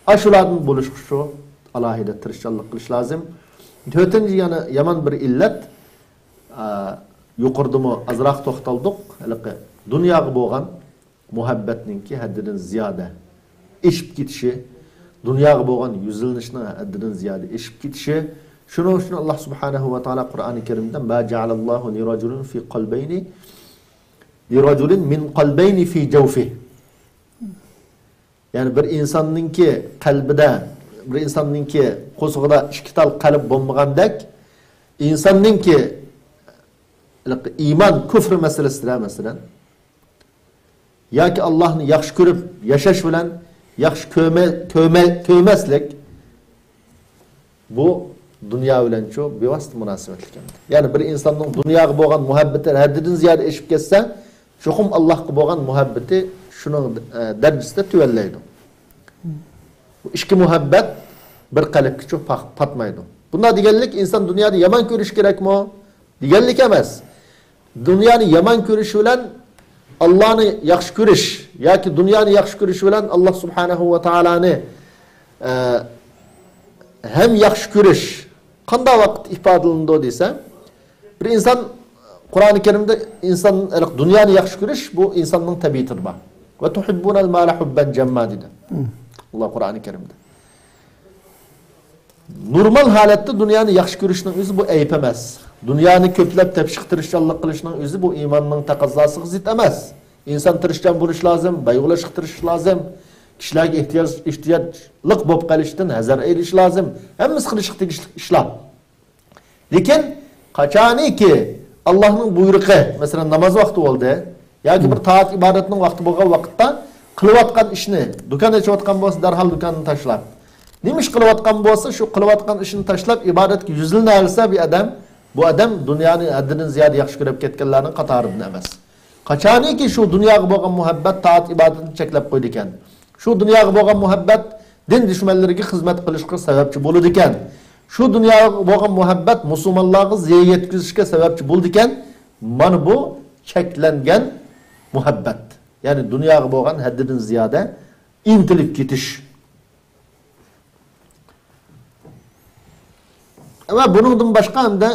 ئاشۇلاردىن بولۇشقىچۇ ئالاھىدە تىرىشچانلىق قىلىش لازىم. تۆتىنچى يەنە يامان بىر ئىللەت، ئا، يۇقىرىدىمۇ ئازراق توختالدۇق، ھېلىقى دۇنياغا بولغان مۇھەببەتنىڭكى ھەددىدىن زىيادە ئېشىپ كېتىشى، دۇنياغا بولغان يۈزلىنىشنىڭ ھەددىدىن زىيادە ئېشىپ كېتىشى. شۇنىڭ ئۈچۈن ئاللا سۇبھانەھۇ ۋە تائالا قۇرئانى كەرىمدە، ما جەئەلەللاھۇ لىرەجۇلىن فى قەلبەينى، لىرەجۇلىن مىن قەلبەينى فى جەۋفىھ. يەنى بىر ئىنساننىڭكى قەلبىدە، بىر ئىنساننىڭكى قورسىقىدا ئىككى تال قەلب بولمىغاندەك، ئىنساننىڭكى ئىمان، كۇفر مەسىلىسىدە، مەسىلەن، ياكى ئاللاھنى ياخشى كۆرۈپ ياشاش بىلەن ياخشى كۆرمە-، كۆرمە-، كۆرمەسلىك، بۇ دۇنيا بىلەنچۇ بىۋاسىتە مۇناسىۋەتلىك ئەمەس. يەنى بىر ئىنساننىڭ دۇنياغا بولغان مۇھەببىتى ھەددىدىن زىيادە ئېشىپ كەتسە، چوقۇم ئاللاھقا بولغان مۇھەببىتى شۇنىڭ، ئە، دەرىجىسىدە تۆۋەنلەيدۇ. بۇ ئىككى مۇھەببەت بىر قەلبكىچۇ پا-، پاتمايدۇ. بۇنداق دېگەنلىك ئىنسان دۇنيانى يامان كۆرۈش كېرەكمۇ؟ دېگەنلىك ئەمەس. دۇنيانى يامان كۆرۈش بىلەن ئاللانى ياخشى كۆرۈش ياكى دۇنيانى ياخشى كۆرۈش بىلەن ئاللا سۇبھانەھۇ ۋە تائالانى، ئە، ھەم ياخشى كۆرۈش قانداق ۋاقىتتا ئىپادىلىنىدۇ دېسە، بىر ئىنسان، قۇرئانى كەرىمدە ئىنسان، دۇنيانى ياخشى كۆرۈش بۇ ئىنساننىڭ تەبىئىتىدە بار. ۋە تۇھىببۇنەل مالە ھۇببەن جەمما دېدى. ئاللا قۇرئانى كەرىمدە. نورمال ھالەتتە دۇنيانى ياخشى كۆرۈشنىڭ ئۆزى بۇ ئەيىب ئەمەس. دۇنيانى كۆپلەپ تېپىشقا تىرىشچانلىق قىلىشنىڭ ئۆزى بۇ ئىماننىڭ تەقەززاسىغا زىت ئەمەس. ئىنسان تىرىشچان بولۇش لازىم، بايغۇلاشقا تىرىشىش لازىم. كىشىلەرگە ئېھتىياج، ئېھتىياجلىق بولۇپ قېلىشتىن ھەزەر ئېلىش لازىم. ھەممىسى قىلىشقا تېگىشلىك ئىشلار. لېكىن قاچانىكى ئاللاھنىڭ بۇيرۇقى، مەسىلەن، ناماز ۋاقتى بولدى ياكى بىر تائەت ئىبادەتنىڭ ۋاقتى بولغان ۋاقىتتا قىلىۋاتقان ئىشنى، دۇكان ئېچىۋاتقان بولسا، دەرھال دۇكاننى تاشلاپ، نېمە ئىش قىلىۋاتقان بولسا، شۇ قىلىۋاتقان ئىشنى تاشلاپ، ئىبادەتكە يۈزلىنەلىسە بىر ئادەم، بۇ ئادەم دۇنيانى ھەددىدىن زىيادە ياخشى كۆرۈپ كەتكەنلەرنىڭ قاتارىدىن ئەمەس. قاچانكى شۇ دۇنياغا بولغان مۇھەببەت، تائەت ئىبادەتنى چەكلەپ قويىدىكەن، شۇ دۇنياغا بولغان مۇھەببەت دىن دۈشمەنلىرىگە خىزمەت قىلىشقا سەۋەبچى بولىدىكەن، شۇ دۇنياغا بولغان مۇھەببەت مۇسۇلمانلارغا زىيان يەتكۈزۈشكە سەۋەبچى بولىدىكەن، مانا بۇ چەكلەنگەن مۇھەببەت. يەنى دۇنياغا بولغان ھەددىدىن زىيادە ئىنتىلىپ كېتىش. ۋە بۇنىڭدىن باشقا ھەمدە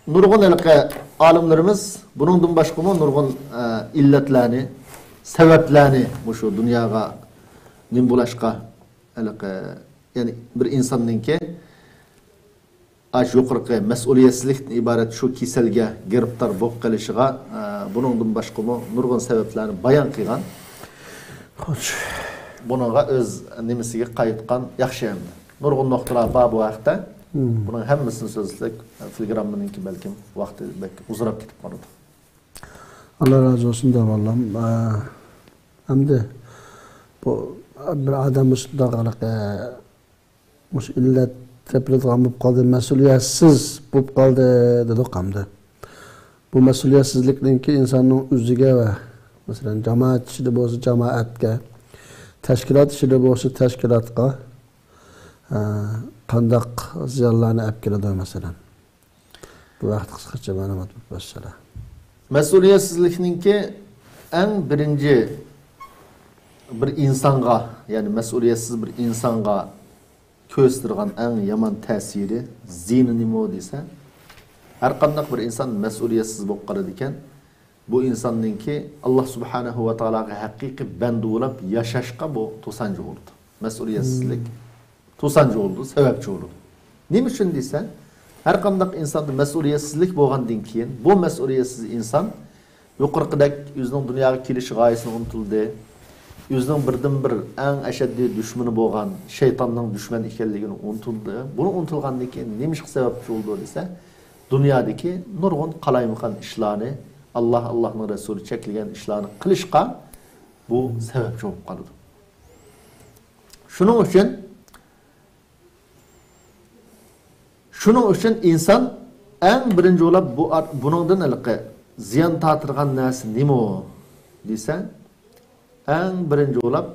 نۇرغۇن ھېلىقى ئالىملىرىمىز بۇنىڭدىن باشقىمۇ نۇرغۇن، ئە، ئىللەتلەرنى، سەۋەبلەرنى مۇشۇ دۇنياغا نېمە بولاشقا ھېلىقى، يەنى بىر ئىنساننىڭكى ئاشۇ يۇقىرىقى مەسئۇلىيەتسىزلىكتىن ئىبارەت شۇ كېسەلگە گىرىپتار بولۇپ قېلىشىغا، ئە، بۇنىڭدىن باشقىمۇ نۇرغۇن سەۋەبلەرنى بايان قىلغان. خوش. بۇنىڭغا ئۆز نېمىسىگە قايتقان ياخشى ئەمدى. نۇرغۇن نۇقتىلار بار بۇ ھەقتە. مم. بۇنىڭ ھەممىسىنى سۆزلىسەك، فىلگراممىنىڭكى بەلكىم ۋاقتى بەك ئۇزىراپ كېتىپ قالىدۇ. ئاللا رازى بولسۇن دەۋاللام. ئە، ئەمدى بۇ بىر ئادەم مۇشۇنداق ھېلىقى مۇشۇ ئىللەت تېپىلىدىغان بولۇپ قالدى، مەسئۇلىيەتسىز بولۇپ قالدى دېدۇق ئەمدى. بۇ مەسئۇلىيەتسىزلىكنىڭكى ئىنساننىڭ ئۆزىگە ۋە، مەسىلەن، جامائەت ئىچىدە بولسا جامائەتكە، تەشكىلات ئىچىدە بولسا تەشكىلاتقا، ئە، قانداق زىيانلارنى ئەپ كېلىدۇ، مەسىلەن؟ بۇ ھەقتە قىسقىچە مەلۇمات بېرىپ بەرسىلە. مەسئۇلىيەتسىزلىكنىڭكى ئەڭ بىرىنچى بىر ئىنسانغا، يەنى مەسئۇلىيەتسىز بىر ئىنسانغا كۆرسىتىدىغان ئەڭ يامان تەسىرى، زىيىنى نېمە دېسە، ھەر قانداق بىر ئىنسان مەسئۇلىيەتسىز بولۇپ قالىدىكەن. بۇ ئىنساننىڭكى ئاللا سۇبھانەھۇ ۋە تائالاغا ھەقىقىي بەندە بولۇپ ياشاشقا بۇ توسانجۇ بولىدۇ. مەسئۇلىيەتسىزلىك توسانجۇ بولىدۇ، سەۋەبچى بولىدۇ. نېمە ئۈچۈن دېسە، ھەر قانداق ئىنساندا مەسئۇلىيەتسىزلىك بولغاندىن كېيىن، بۇ مەسئۇلىيەتسىز ئىنسان يۇقىرىقىدەك ئۆزىنىڭ دۇنياغا كېلىش غايىسىنى ئۇنتۇلدى. ئۆزىنىڭ بىردىنبىر ئەڭ ئەشەددىي دۈشمىنى بولغان شەيتاننىڭ دۈشمەن ئىكەنلىكىنى ئۇنتۇلدى. بۇنى ئۇنتۇلغاندىن كېيىن نېمە ئىشقا سەۋەبچى بولىدۇ دېسە، دۇنيادىكى نۇرغۇن قالايمىقان ئىشلارنى، ئاللا، ئاللانىڭ رەسۇلى چەكلىگەن ئىشلارنى قىلىشقا بۇ سەۋەبچى بولۇپ قالىدۇ. شۇنىڭ ئۈچۈن، شۇنىڭ ئۈچۈن ئىنسان ئەڭ بىرىنچى بولۇپ بۇ، بۇنىڭدىن ھېلىقى زىيان تارتىدىغان نەرسە نېمە دېسە، ئەڭ بىرىنچى بولۇپ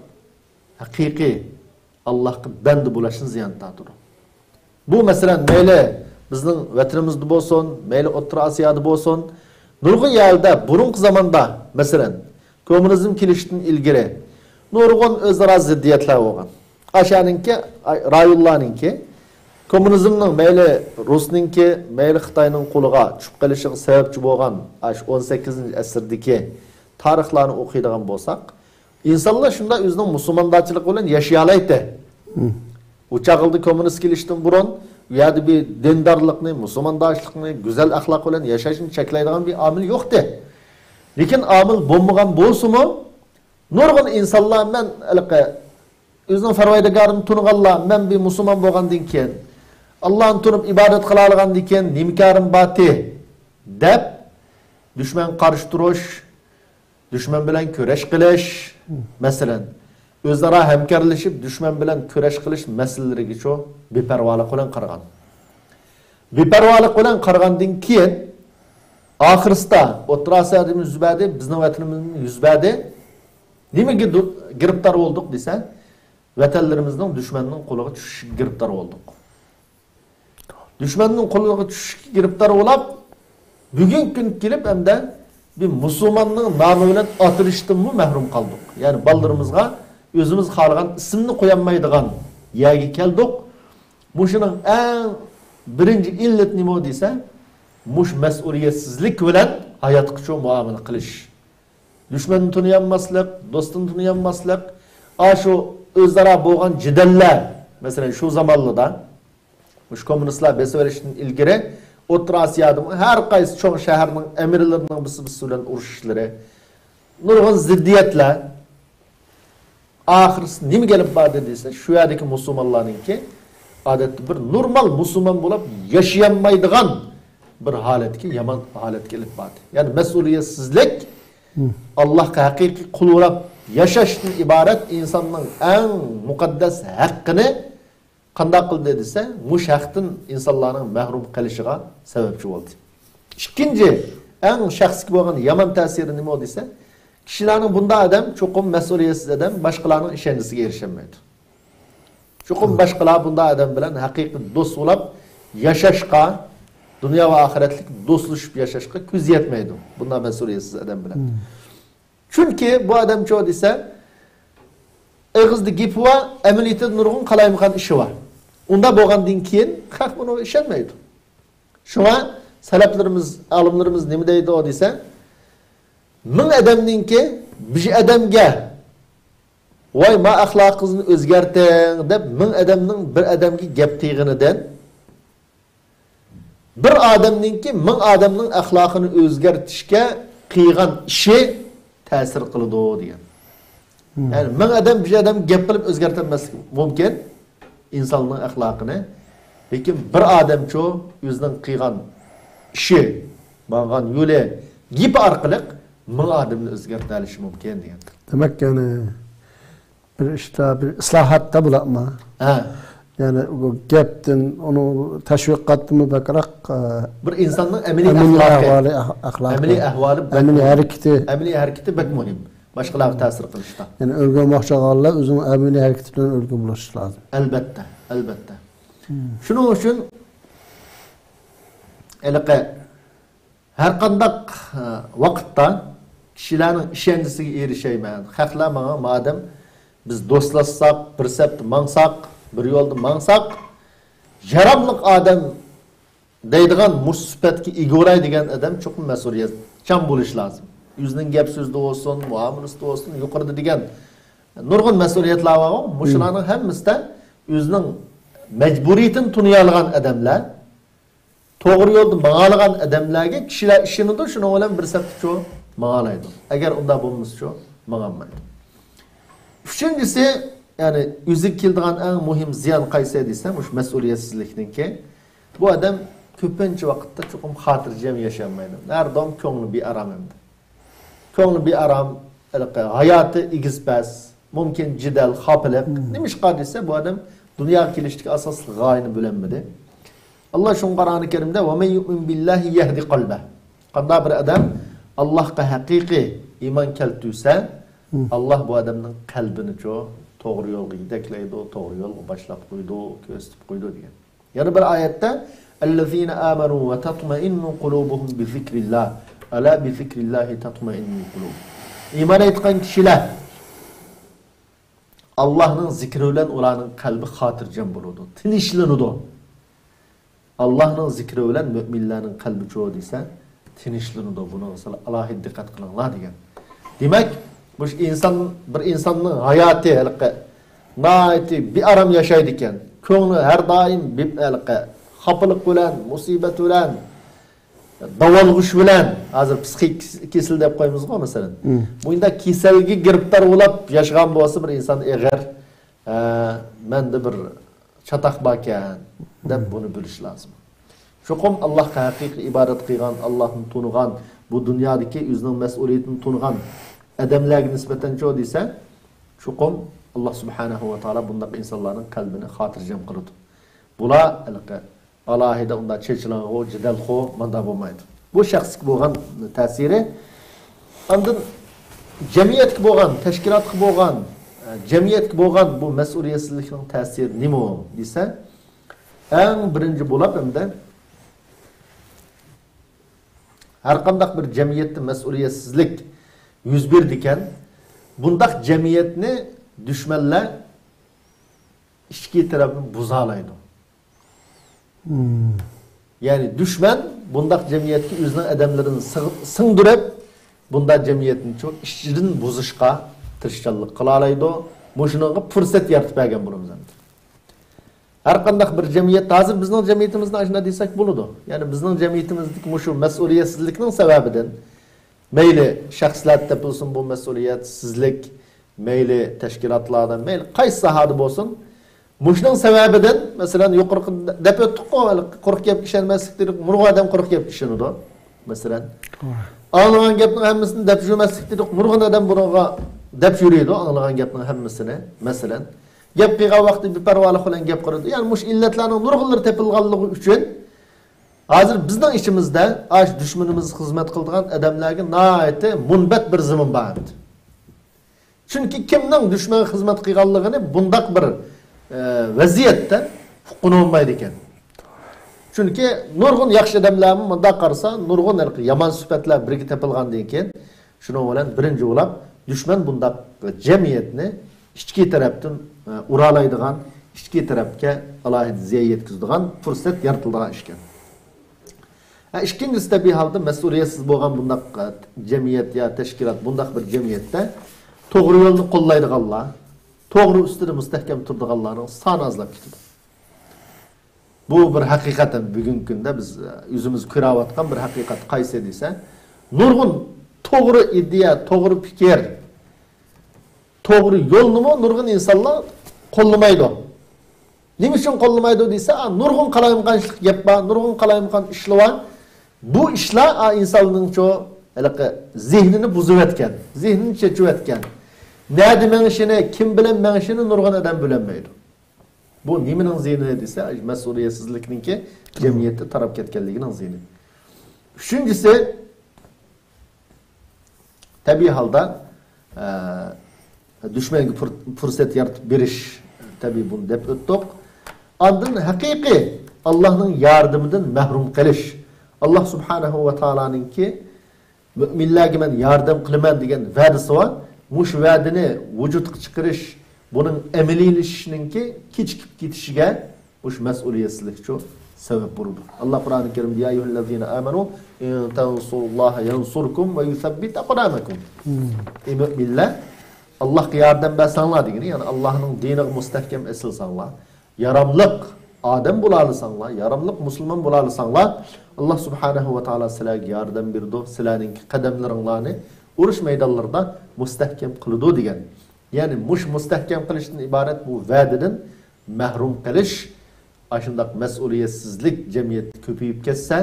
ھەقىقىي ئاللاھقا بەندە بولۇشتىن زىيان تارتىدۇ. بۇ، مەسىلەن، مەيلى بىزنىڭ ۋەتىنىمىزدە بولسۇن، مەيلى ئوتتۇرا ئاسىيادا بولسۇن، نۇرغۇن يەردە بۇرۇنقى زاماندا، مەسىلەن، كوممۇنىزم كېلىشتىن ئىلگىرى نۇرغۇن ئۆزئارا زىددىيەتلەر بولغان. ئاشۇنىڭكى، رايونلارنىڭكى، كوممۇنىزمنىڭ مەيلى رۇسنىڭكى، مەيلى خىتاينىڭ قولىغا چۈشۈپ قېلىشىغا سەۋەبچى بولغان، ئاشۇ ئون سەككىزىنچى ئەسىردىكى تارىخلارنى ئوقۇيدىغان بولساق، ئىنسانلار شۇنداق ئۆزىنىڭ مۇسۇلماندارچىلىقى بىلەن ياشىيالايتتى. مم. ئۇ چاغلىدا كوممۇنىست كېلىشتىن بۇرۇن، ئۇ يەردە بىر دىندارلىقنى، مۇسۇلماندارچىلىقنى، گۈزەل ئەخلاق بىلەن ياشاشنى چەكلەيدىغان بىر ئامىل يوقتى. لېكىن ئامىل بولمىغان بولسىمۇ، نۇرغۇن ئىنسانلار، مەن ھېلىقى ئۆزىنىڭ پەرۋەردىگارىنى تونۇغانلار، مەن بىر مۇسۇلمان بولغاندىن كېيىن، ئاللانى تونۇپ ئىبادەت قىلالىغاندىن كېيىن نېمە كارىم بارتى دەپ، دۈشمەنگە قارشى تۇرۇش، دۈشمەن بىلەن كۈرەش قىلىش، مەسىلەن، ئۆزئارا ھەمكارلىشىپ دۈشمەن بىلەن كۈرەش قىلىش مەسىلىلىرىگىچۇ بىپەرۋالىق بىلەن قارىغان. بىپەرۋالىق بىلەن قارىغاندىن كېيىن، ئاخىرسىدا ئوتتۇرا ئاسىيادىمۇ يۈز بەردى، بىزنىڭ ۋەتىنىمىزمۇ يۈز بەردى. نېمىگە دۇ-، گىرىپتار بولدۇق دېسە، ۋەتەنلىرىمىزنىڭ دۈشمەننىڭ قولىغا چۈشۈشىگە گىرىپتار بولدۇق. دۈشمەننىڭ قولىغا چۈشۈشكە گىرىپتار بولاپ، بۈگۈنكى كۈنگە كېلىپ ئەمدى بىر مۇسۇلماننىڭ نامى بىلەن ئاتىلىشتىنمۇ مەھرۇم قالدۇق. يەنى بالىلىرىمىزغا ئۆزىمىز خالىغان ئىسىمنى قويالمايدىغان يەرگە كەلدۇق. مۇشۇنىڭ ئەڭ بىرىنچى ئىللىتى نېمە دېسە، مۇشۇ مەسئۇلىيەتسىزلىك بىلەن ھاياتقىچۇ مۇئامىلە قىلىش. دۈشمەننى تونۇيالماسلىق، دوستىنى تونۇيالماسلىق، ئاشۇ ئۆزئارا بولغان جېدەللەر، مەسىلەن، شۇ زامانلىدا، مۇشۇ كوممۇنىستلار بېسىۋېلىشتىن ئىلگىرى ئوتتۇرا ئاسىيادىمۇ ھەر قايسى چوڭ شەھەرنىڭ ئەمىرلىرىنىڭ بىرسى بىرسى بىلەن ئۇرۇشۇشلىرى، نۇرغۇن زىددىيەتلەر. ئاخىرسى نېمىگە ئېلىپ باردى دېسە، شۇ يەردىكى مۇسۇلمانلارنىڭكى ئادەتتە بىر نورمال مۇسۇلمان بولۇپ ياشىيالمايدىغان بىر ھالەتكە، يامان ھالەتكە ئېلىپ باردى. يەنى مەسئۇلىيەتسىزلىك، ئاللاھقا ھەقىقىي قۇل بولاپ ياشاشتىن ئىبارەت ئىنساننىڭ ئەڭ مۇقەددەس ھەققىنى قانداق قىلدى دېسە، مۇشۇ ھەقتىن ئىنسانلارنىڭ مەھرۇم قېلىشىغا سەۋەبچى بولدى. ئىككىنچى، ئەڭ شەخسكە بولغان يامان تەسىرى نېمە دېسە، كىشىلەرنىڭ بۇنداق ئادەم، چوقۇم مەسئۇلىيەتسىز ئادەم، باشقىلارنىڭ ئىشەنچىسىگە ئېرىشەلمەيدۇ. چوقۇم باشقىلار بۇنداق ئادەم بىلەن ھەقىقىي دوست بولاپ ياشاشقا، دۇنيا ۋە ئاخىرەتلىك دوستلىشىپ ياشاشقا كۆزى يەتمەيدۇ، بۇنداق مەسئۇلىيەتسىز ئادەم بىلەن. چۈنكى بۇ ئادەمچۇ دېسە، ئېغىزدا گېپى بار، ئەمەلىيىتىدە نۇرغۇن قالايمىقان ئىشى بار. ئۇنداق بولغاندىن كېيىن خەق بۇنىڭغا ئىشەنمەيدۇ. شۇڭا سەلەفلىرىمىز، ئالىملىرىمىز نېمە دەيدۇ دېسە، مىڭ ئادەمنىڭكى بىر ئادەمگە، ۋاي، ما ئەخلاقىڭىزنى ئۆزگەرتىڭ دەپ، مىڭ ئادەمنىڭ بىر ئادەمگە گەپ قىلغىنىدىن، بىر ئادەمنىڭكى مىڭ ئادەمنىڭ ئەخلاقىنى ئۆزگەرتىشكە قىلغان ئىشى تەسىر قىلىدۇ دېگەن. يەنى مىڭ ئادەم بىر ئادەمگە گەپ قىلىپ ئۆزگەرتەلمەسلىكى مۇمكىن ئىنساننىڭ ئەخلاقىنى. لېكىن بىر ئادەمچۇ ئۆزىنىڭ قىلغان ئىشى، ماڭغان يولى، گېپى ئارقىلىق مىڭ ئادەمنى ئۆزگەرتەلىشى مۇمكىن دېگەن. دېمەك، يەنى بىر ئىشتا بىر ئىسلاھاتتا بولامدۇ؟ ھە. يەنى بۇ گەپتىن، ئۇنى تەشۋىقاتتىنمۇ بەكرەك، ئە، بىر ئىنساننىڭ ئەمەلىي ئەمەلىي ئەخلاقى، ئەھۋالى، ئەخ-، ئەخلاقى. ئەمەلىي ئەھۋالى بەك ئەمەلىي مۇھىم. ھەرىكىتى. ئەمەلىي ھەرىكىتى بەك مۇھىم. باشقىلارغا تەسىر قىلىشتا. يەنى ئۆلگۈرمەكچى بولغانلار ئۆزىنىڭ ئەمەلىي ھەرىكىتى بىلەن ئۈلگە بولۇشى لازىم. ئەلبەتتە، ئەلبەتتە. شۇنىڭ ئۈچۈن ھېلىقى ھەر قانداق، ئە، ۋاقىتتا كىشىلەرنىڭ ئىشەنچىسىگە ئېرىشەيمەن، خەقلەر ماڭا مادەم بىز دوستلاشساق، بىر سەپتە ماڭساق، بىر يولدا ماڭساق، ياراملىق ئادەم دەيدىغان مۇشۇ سۈپەتكە ئىگە بولاي دېگەن ئادەم چوقۇم مەسئۇلىيەتچان بولۇشى لازىم. ئۆزىنىڭ گەپ سۆزىدە بولسۇن، مۇئامىلىسىدا بولسۇن، يۇقىرىدا دېگەن نۇرغۇن مەسئۇلىيەتلەر بارغۇ، مۇشۇلارنىڭ ھەممىسىدە ئۆزىنىڭ مەجبۇرىيىتىنى تونۇيالىغان ئادەملەر، توغرا يولدا ماڭالىغان ئادەملەرگە كىشىلەر ئىشىنىدۇ، شۇنىڭ بىلەن بىر سەپتە شۇ ماڭالايدۇ. ئەگەر ئۇنداق بولمىسا شۇ ماڭالمايدۇ. ئۈچىنچىسى، يەنى ئۆزىگە كېلىدىغان ئەڭ مۇھىم زىيان قايسى دېسە، مۇشۇ مەسئۇلىيەتسىزلىكنىڭكى. بۇ ئادەم كۆپىنچە ۋاقىتتا چوقۇم خاتىرجەم ياشىيالمايدۇ. ھەردەم كۆڭلى بىئارام ئەمدى. كۆڭلى بىئارام، ھېلىقى ھاياتى ئېگىز-پەس، مۇمكىن جېدەل، خاپىلىق. نېمىشقا دېسە، بۇ ئادەم دۇنياغا كېلىشتىكى ئاساسلىق غايىنى بىلەلمىدى. ئاللا شۇڭا قۇرئانى كەرىمدە، «وَمَنْ يُؤْمِنْ بِاللَّهِ يَهْدِ قَلْبَهُ.» قانداق بىر ئادەم ئاللاھقا ھەقىقىي ئىمان كەلتۈرسە، ئاللا بۇ ئادەمنىڭ قەلبىنىچۇ توغرا يولغا يېتەكلەيدۇ، توغرا يولغا باشلاپ قويىدۇ، كۆرسىتىپ قويىدۇ دېگەن. يەنە بىر ئايەتتە، «الَّذِينَ آمَنُوا وَتَطْمَئِنُّ قُلُوبُهُمْ بِذِكْرِ اللَّهِ أَلَا بِذِكْرِ اللَّهِ تَطْمَئِنُّ الْقُلُوبُ.» ئىمان ئېيتقان كىشىلەر، ئاللاھنىڭ زىكرى بىلەن ئۇلارنىڭ قەلبى خاتىرجەم بولىدۇ، تىنچلىنىدۇ. ئاللاھنىڭ زىكرى بىلەن مۆمىنلەرنىڭ قەلبىچۇ دېسە، تىنچلىنىدۇ. بۇنىڭغا سىلەر ئالاھىدە دىققەت قىلىڭلار دېگەن. دېمەك، مۇشۇ ئىنسان، بىر ئىنساننىڭ ھاياتى ھېلىقى ناھايىتى بىئارام ياشايدىكەن. كۆڭلى ھەر دائىم بىپ-، ھېلىقى خاپىلىق بىلەن، مۇسىبەت بىلەن، داۋالغۇش بىلەن، ھازىر پسىخىك كېسىل دەپ قويىمىزغۇ، مەسىلەن. مۇنداق كېسەلگە گىرىپتار بولۇپ ياشىغان بولسا بىر ئىنسان ئېغىر، ھە، مەندە بىر چاتاق باركەن دەپ بۇنى بىلىش لازىم. چوقۇم ئاللاھقا ھەقىقىي ئىبادەت قىلغان، ئاللاھنى تونۇغان، بۇ دۇنيادىكى ئۆزىنىڭ مەسئۇلىيىتىنى تونۇغان ئادەملەرگە نىسبەتەنچۇ دېسە، چوقۇم ئاللاھ سۇبھانەھۇ ۋە تائالا بۇنداق ئىنسانلارنىڭ قەلبىنى خاتىرجەم قىلىدۇ. بۇلار ھېلىقى ئالاھىدە ئۇنداق چېچىلاڭغۇ، جېدەلخۇ، مانداق بولمايدۇ. بۇ شەخسكە بولغان تەسىرى. ئاندىن جەمئىيەتكە بولغان، تەشكىلاتقا بولغان، ئە، جەمئىيەتكە بولغان بۇ مەسئۇلىيەتسىزلىكنىڭ تەسىرى نېمە دېسە، ئەڭ بىرىنچى بولۇپ ئەمدى ھەر قانداق بىر جەمئىيەتتە مەسئۇلىيەتسىزلىك يۈز بېرىدىكەن، بۇنداق جەمئىيەتنى دۈشمەنلەر ئىچكى تەرەپنى بۇزالايدۇ. يەنى دۈشمەن بۇنداق جەمئىيەتكە ئۆزىنىڭ ئادەملىرىنى سىغ-، سىڭدۈرۈپ، بۇنداق جەمئىيەتنى چوڭ ئىچىدىن بۇزۇشقا تىرىشچانلىق قىلالايدۇ. مۇشۇنىڭغا پۇرسەت يارىتىپ بەرگەن بولىمىز ئەمدى. ھەر قانداق بىر جەمئىيەت، ھازىر بىزنىڭ جەمئىيىتىمىزنى ئاشۇنداق دېسەك بولىدۇ. يەنى بىزنىڭ جەمئىيىتىمىزدىكى مۇشۇ مەسئۇلىيەتسىزلىكنىڭ سەۋەبىدىن، مەيلى شەخسلەردە تېپىلسۇن بۇ مەسئۇلىيەتسىزلىك، مەيلى تەشكىلاتلاردا، مەيلى قايسى ساھەدە بولسۇن، مۇشۇنىڭ سەۋەبىدىن، مەسىلەن، يۇقىرىقىدا دەپ ئۆتتۇققۇ، قۇرۇق گەپكە ئىشەنمەسلىك دېدۇق، نۇرغۇن ئادەم قۇرۇق گەپكە ئىشىنىدۇ، مەسىلەن. ئاڭلىغان گەپنىڭ ھەممىسىنى دەپ يۈرمەسلىك دېدۇق، نۇرغۇن ئادەم بۇنىڭغا دەپ يۈرىدۇ، ئاڭلىغان گەپنىڭ ھەممىسىنى، مەسىلەن. گەپ قىلغان ۋاقتى بىپەرۋالىق بىلەن گەپ قىلىدۇ. يەنى مۇشۇ ئىللەتلەرنىڭ نۇرغۇنلىرى تېپىلغانلىقى ئۈچۈن، ھازىر بىزنىڭ ئىچىمىزدە ئاشۇ دۈشمىنىمىزغا خىزمەت قىلىدىغان ئادەملەرگە ناھايىتى مۇنبەت بىر زېمىن بار ئەمدى. چۈنكى كىمنىڭ دۈشمەنگە خىزمەت قىلغانلىقىنى بۇنداق بىر، ئە، ۋەزىيەتتە ئۇققىلى بولمايدىكەن. چۈنكى نۇرغۇن ياخشى ئادەملەرمۇ مۇنداق قارىسا، نۇرغۇن ھېلىقى يامان سۈپەتلەر بىرگە تېپىلغاندىن كېيىن، شۇنىڭ بىلەن بىرىنچى بولاپ دۈشمەن بۇنداق جەمئىيەتنى ئىچكى تەرەپتىن، ئە، ئۇرالايدىغان، ئىچكى تەرەپكە ئالاھىدە زىيان يەتكۈزىدىغان پۇرسەت يارىتىلىدىغان ئىشكەن. ھە، ئىككىنچىسى، تەبىئىي ھالدا مەسئۇلىيەتسىز بولغان بۇنداق، ئە، جەمئىيەت يا تەشكىلات، بۇنداق بىر جەمئىيەتتە توغرا يولنى قوللايدىغانلار، توغرا ئۈستىدە مۇستەھكەم تۇرىدىغانلارنىڭ سانى ئازلاپ كېتىدۇ. بۇ بىر ھەقىقەتەن بۈگۈنكى كۈندە بىز ئۆزىمىز كۆرۈۋاتقان بىر ھەقىقەت. قايسى دېسە، نۇرغۇن توغرا ئىدىيە، توغرا پىكىر، توغرا يولنىمۇ نۇرغۇن ئىنسانلار قوللىمايدۇ. نېمە ئۈچۈن قوللىمايدۇ دېسە، ئا، نۇرغۇن قالايمىقانچىلىق گەپ بار، نۇرغۇن قالايمىقان ئىشلار بار. بۇ ئىشلار، ئا، ئىنساننىڭچۇ ھېلىقى زېھنىنى بۇزۇۋەتكەن، زېھنىنى چېچىۋەتكەن. نەدە مېڭىشىنى، كىم بىلەن مېڭىشىنى نۇرغۇن ئادەم بىلەلمەيدۇ. بۇ نېمىنىڭ زىيىنى دېسە، مەسئۇلىيەتسىزلىكنىڭكى جەمئىيەتتە تاراپ كەتكەنلىكىنىڭ زىيىنى. ئۈچىنچىسى، تەبىئىي ھالدا، ئە، دۈشمەنگە پۇر-، پۇرسەت يارىتىپ بېرىش، تەبىئىي بۇنى دەپ ئۆتتۇق. ئاندىن ھەقىقىي ئاللاھنىڭ ياردىمىدىن مەھرۇم قېلىش. ئاللاھ سۇبھانەھۇ ۋە تائالانىڭكى مۆمىنلەرگە مەن ياردەم قىلىمەن دېگەن ۋەدىسى بار. مۇشۇ ۋەدىنى ۋۇجۇدقا چىقىرىش، بۇنىڭ ئەمەلىيلىشىشىنىڭكى كېچىكىپ كېتىشىگە مۇشۇ مەسئۇلىيەتسىزلىكچۇ سەۋەب بولىدۇ. ئاللاھ قۇرئانى كەرىمدە، يا أيها الذين آمنوا إن تنصروا الله ينصركم ويثبت أقدامكم. ئەي مۆمىنلەر، ئاللاھقا ياردەم بەرسەڭلار دېگىنى، يەنى ئاللاھنىڭ دىنىغا مۇستەھكەم ئېسىلساڭلار، ياراملىق ئادەم بولالىساڭلار، ياراملىق مۇسۇلمان بولالىساڭلار، ئاللاھ سۇبھانەھۇ ۋە تائالا سىلەرگە ياردەم بېرىدۇ، سىلەرنىڭكى قەدەملىرىڭلارنى ئۇرۇش مەيدانلىرىدا مۇستەھكەم قىلىدۇ دېگەن. يەنى مۇشۇ مۇستەھكەم قىلىشتىن ئىبارەت بۇ ۋەدىدىن مەھرۇم قىلىش، ئاشۇنداق مەسئۇلىيەتسىزلىك جەمئىيەتتە كۆپىيىپ كەتسە،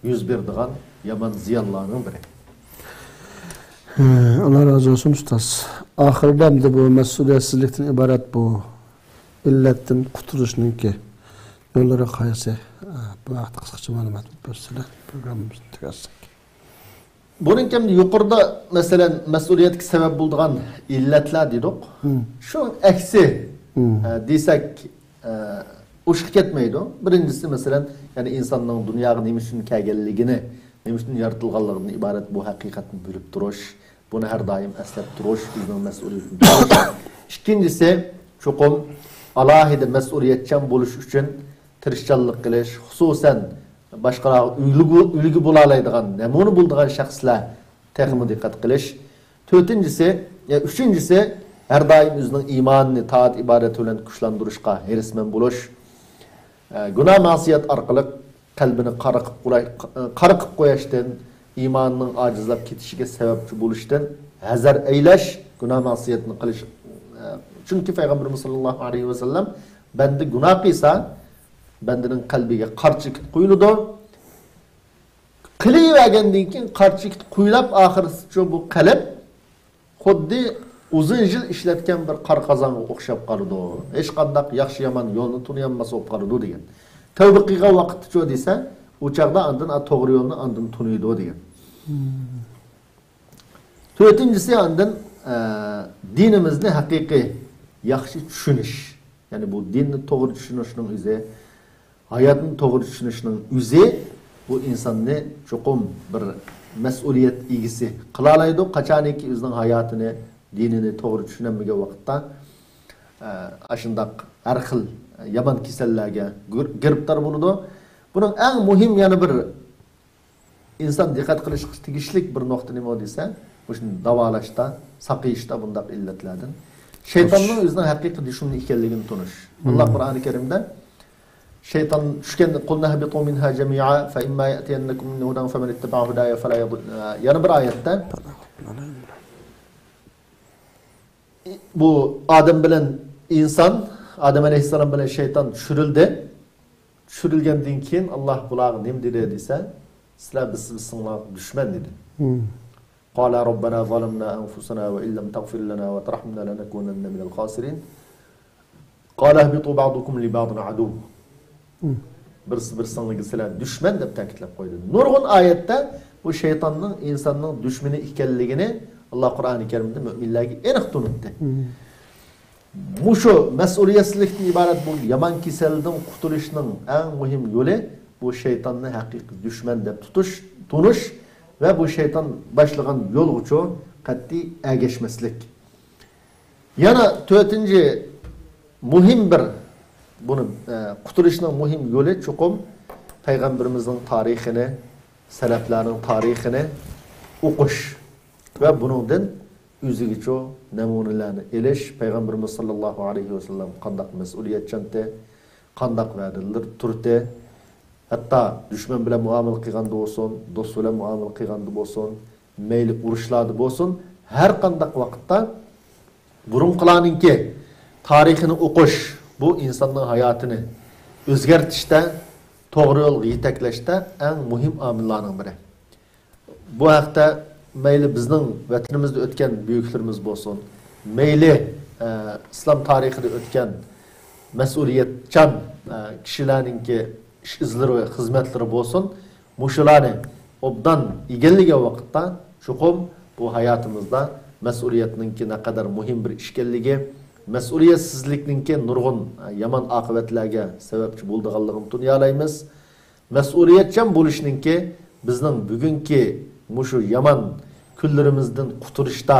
يۈز بېرىدىغان يامان زىيانلارنىڭ بىرى. ھە، ئاللا رازى بولسۇن، ئۇستاز. ئاخىرىدا ئەمدى بۇ مەسئۇلىيەتسىزلىكتىن ئىبارەت بۇ ئىللەتتىن قۇتۇلۇشنىڭكى يوللىرى قايسى؟ بۇ ھەقتە قىسقىچە مەلۇمات بەرسىلەر، پروگراممىمىزنى تۈگەتسەك. بۇنىڭكى يۇقىرىدا، مەسىلەن، مەسئۇلىيەتكە سەۋەب بولىدىغان ئىللەتلەر دېدۇق. مم. شۇ ئەكسى، مم. ئە، دېسەك، ئە، ئوشۇق كەتمەيدۇ. بىرىنچىسى، مەسىلەن، يەنى ئىنساننىڭ دۇنياغا نېمە ئۈچۈن كەلگەنلىكىنى، نېمە ئۈچۈن يارىتىلغانلىقىنى ئىبارەت بۇ ھەقىقەتنى بىلىپ تۇرۇش، بۇنى ھەر دائىم ئەسلەپ تۇرۇش، ئۆزىنىڭ مەسئۇلىيىتىنى تونۇش. ئىككىنچىسى، چوقۇم ئالاھىدە مەسئۇلىيەتچان بولۇش ئۈچۈن تىرىشچانلىق قىلىش، خۇسۇسەن، باشقىلارغا ئۈلگە، ئۈلگە بولالايدىغان، نەمۇنە بولىدىغان شەخسلەر تېخىمۇ دىققەت قىلىش. تۆتىنچىسى، يا، ئۈچىنچىسى، ھەر دائىم ئۆزىنىڭ ئىمانىنى تائەت ئىبادەت بىلەن كۈچلەندۈرۈشقا ھېرىسمەن بولۇش. ئە، گۇناھ مەسىيەت ئارقىلىق قەلبىنى قارا قىلىپ قويا-، قارا قىلىپ قويۇشتىن، ئىمانىنىڭ ئاجىزلاپ كېتىشىگە سەۋەبچى بولۇشتىن ھەزەر ئەيلەش، گۇناھ مەسىيەتنى قىلىش. ئە، چۈنكى پەيغەمبىرىمىز ساللاللاھۇ ئەلەيھى ۋەسەللەم، بەندە گۇناھ قىلسا، بەندىنىڭ قەلبىگە قارا چېكىت قويۇلىدۇ. قىلىۋەرگەندىن كېيىن قارا چېكىت قويۇلۇپ، ئاخىرىسىچۇ بۇ قەلب خۇددى ئۇزۇن يىل ئىشلەتكەن بىر قارا قازانغا ئوخشاپ قالىدۇ. ھېچقانداق ياخشى-يامان يولنى تونۇيالماس بولۇپ قالىدۇ دېگەن. تەۋبە قىلغان ۋاقىتتىچۇ دېسە، ئۇ چاغدا ئاندىن، ئا، توغرا يولنى ئاندىن تونۇيدۇ دېگەن. تۆتىنچىسى ئاندىن، ئە، دىنىمىزنى ھەقىقىي ياخشى چۈشىنىش. يەنى بۇ دىننى توغرا چۈشىنىشنىڭ ئۆزى، ھاياتنى توغرا چۈشىنىشنىڭ ئۆزى بۇ ئىنساننى چوقۇم بىر مەسئۇلىيەت ئىگىسى قىلالايدۇ. قاچانكى ئۆزىنىڭ ھاياتىنى، دىنىنى توغرا چۈشىنەلمىگەن ۋاقىتتا، ئە، ئاشۇنداق ھەر خىل يامان كېسەللەرگە گىر-، گىرىپتار بولىدۇ. بۇنىڭ ئەڭ مۇھىم يەنە بىر ئىنسان دىققەت قىلىشقا تېگىشلىك بىر نۇقتا نېمە دېسە، مۇشۇنى داۋالاشتا، ساقىيىشتا بۇنداق ئىللەتلەردىن شەيتاننىڭ ئۆزىنىڭ ھەقىقىي دۈشمىنى ئىكەنلىكىنى تونۇش. ئاللا قۇرئانى كەرىمدە شەيتان چۈشكەندە، قلنا اهبطوا منها جميعا فإما يأتينكم مني هدى فمن اتبع هداي فلا يضل. يەنە بىر ئايەتتە بۇ ئادەم بىلەن ئىنسان، ئادەم ئەلەيھىسسالام بىلەن شەيتان چۈشۈرۈلدى. چۈشۈرۈلگەندىن كېيىن ئاللا بۇلارغا نېمە دېدى دېسە، سىلەر بىز، بىز سىلەرگە دۈشمەن دېدى. قالا ربنا ظلمنا أنفسنا وإن لم تغفر لنا وترحمنا لنكونن من الخاسرين. قال اهبطوا بعضكم لبعض عدو. بىرسى بىرسىڭلارغا سىلەر دۈشمەن دەپ تەكىتلەپ قويدى. نۇرغۇن ئايەتتە بۇ شەيتاننىڭ ئىنساننىڭ دۈشمىنى ئىكەنلىكىنى ئاللا قۇرئانى كەرىمدە مۆمىنلەرگە ئېنىق تونۇتتى. مۇشۇ مەسئۇلىيەتسىزلىكتىن ئىبارەت بۇ يامان كېسەلدىن قۇتۇلۇشنىڭ ئەڭ مۇھىم يولى بۇ شەيتاننى ھەقىقىي دۈشمەن دەپ تۇتۇش، تونۇش ۋە بۇ شەيتان باشلىغان يولغىچۇ قەتئىي ئەگەشمەسلىك. يەنە تۆتىنچى مۇھىم بىر، بۇنى، ئە، قۇتۇلۇشنىڭ مۇھىم يولى چوقۇم پەيغەمبىرىمىزنىڭ تارىخىنى، سەلەپلەرنىڭ تارىخىنى ئوقۇش ۋە بۇنىڭدىن ئۆزىگىچۇ نەمۇنىلەرنى ئېلىش، پەيغەمبىرىمىز ساللاللاھۇ ئەلەيھى ۋەسەللەم قانداق مەسئۇلىيەتچانتى، قانداق ۋەدىلەر تۇردى؟ ھەتتا دۈشمەن بىلەن مۇئامىلە قىلغاندا بولسۇن، دوست بىلەن مۇئامىلە قىلغاندا بولسۇن، مەيلى ئۇرۇشلاردا بولسۇن، ھەر قانداق ۋاقىتتا بۇرۇنقىلارنىڭكى تارىخىنى ئوقۇش، بۇ ئىنساننىڭ ھاياتىنى ئۆزگەرتىشتە، توغرا يولغا يېتەكلەشتە ئەڭ مۇھىم ئامىللارنىڭ بىرى. بۇ ھەقتە مەيلى بىزنىڭ ۋەتىنىمىزدە ئۆتكەن بۈيۈكلىرىمىز بولسۇن، مەيلى، ئە، ئىسلام تارىخىدا ئۆتكەن مەسئۇلىيەتچان، ئە، كىشىلەرنىڭكى ئىش ئىزلىرى ۋە خىزمەتلىرى بولسۇن، مۇشۇلارنى ئوبدان ئىگىلىگەن ۋاقىتتا، چوقۇم بۇ ھاياتىمىزدا مەسئۇلىيەتنىڭكى نەقەدەر مۇھىم بىر ئىكەنلىكى، مەسئۇلىيەتسىزلىكنىڭكى نۇرغۇن، ئە، يامان ئاقىۋەتلەرگە سەۋەبچى بولىدىغانلىقىنى تونۇيالايمىز. مەسئۇلىيەتچان بولۇشنىڭكى بىزنىڭ بۈگۈنكى مۇشۇ يامان كۈنلىرىمىزدىن قۇتۇلۇشتا،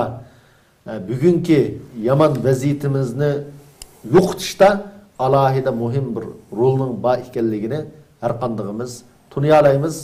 بۈگۈنكى يامان ۋەزىيىتىمىزنى يوقىتىشتا ئالاھىدە مۇھىم بىر رولنىڭ بار ئىكەنلىكىنى ھەر قاندىقىمىز تونۇيالايمىز.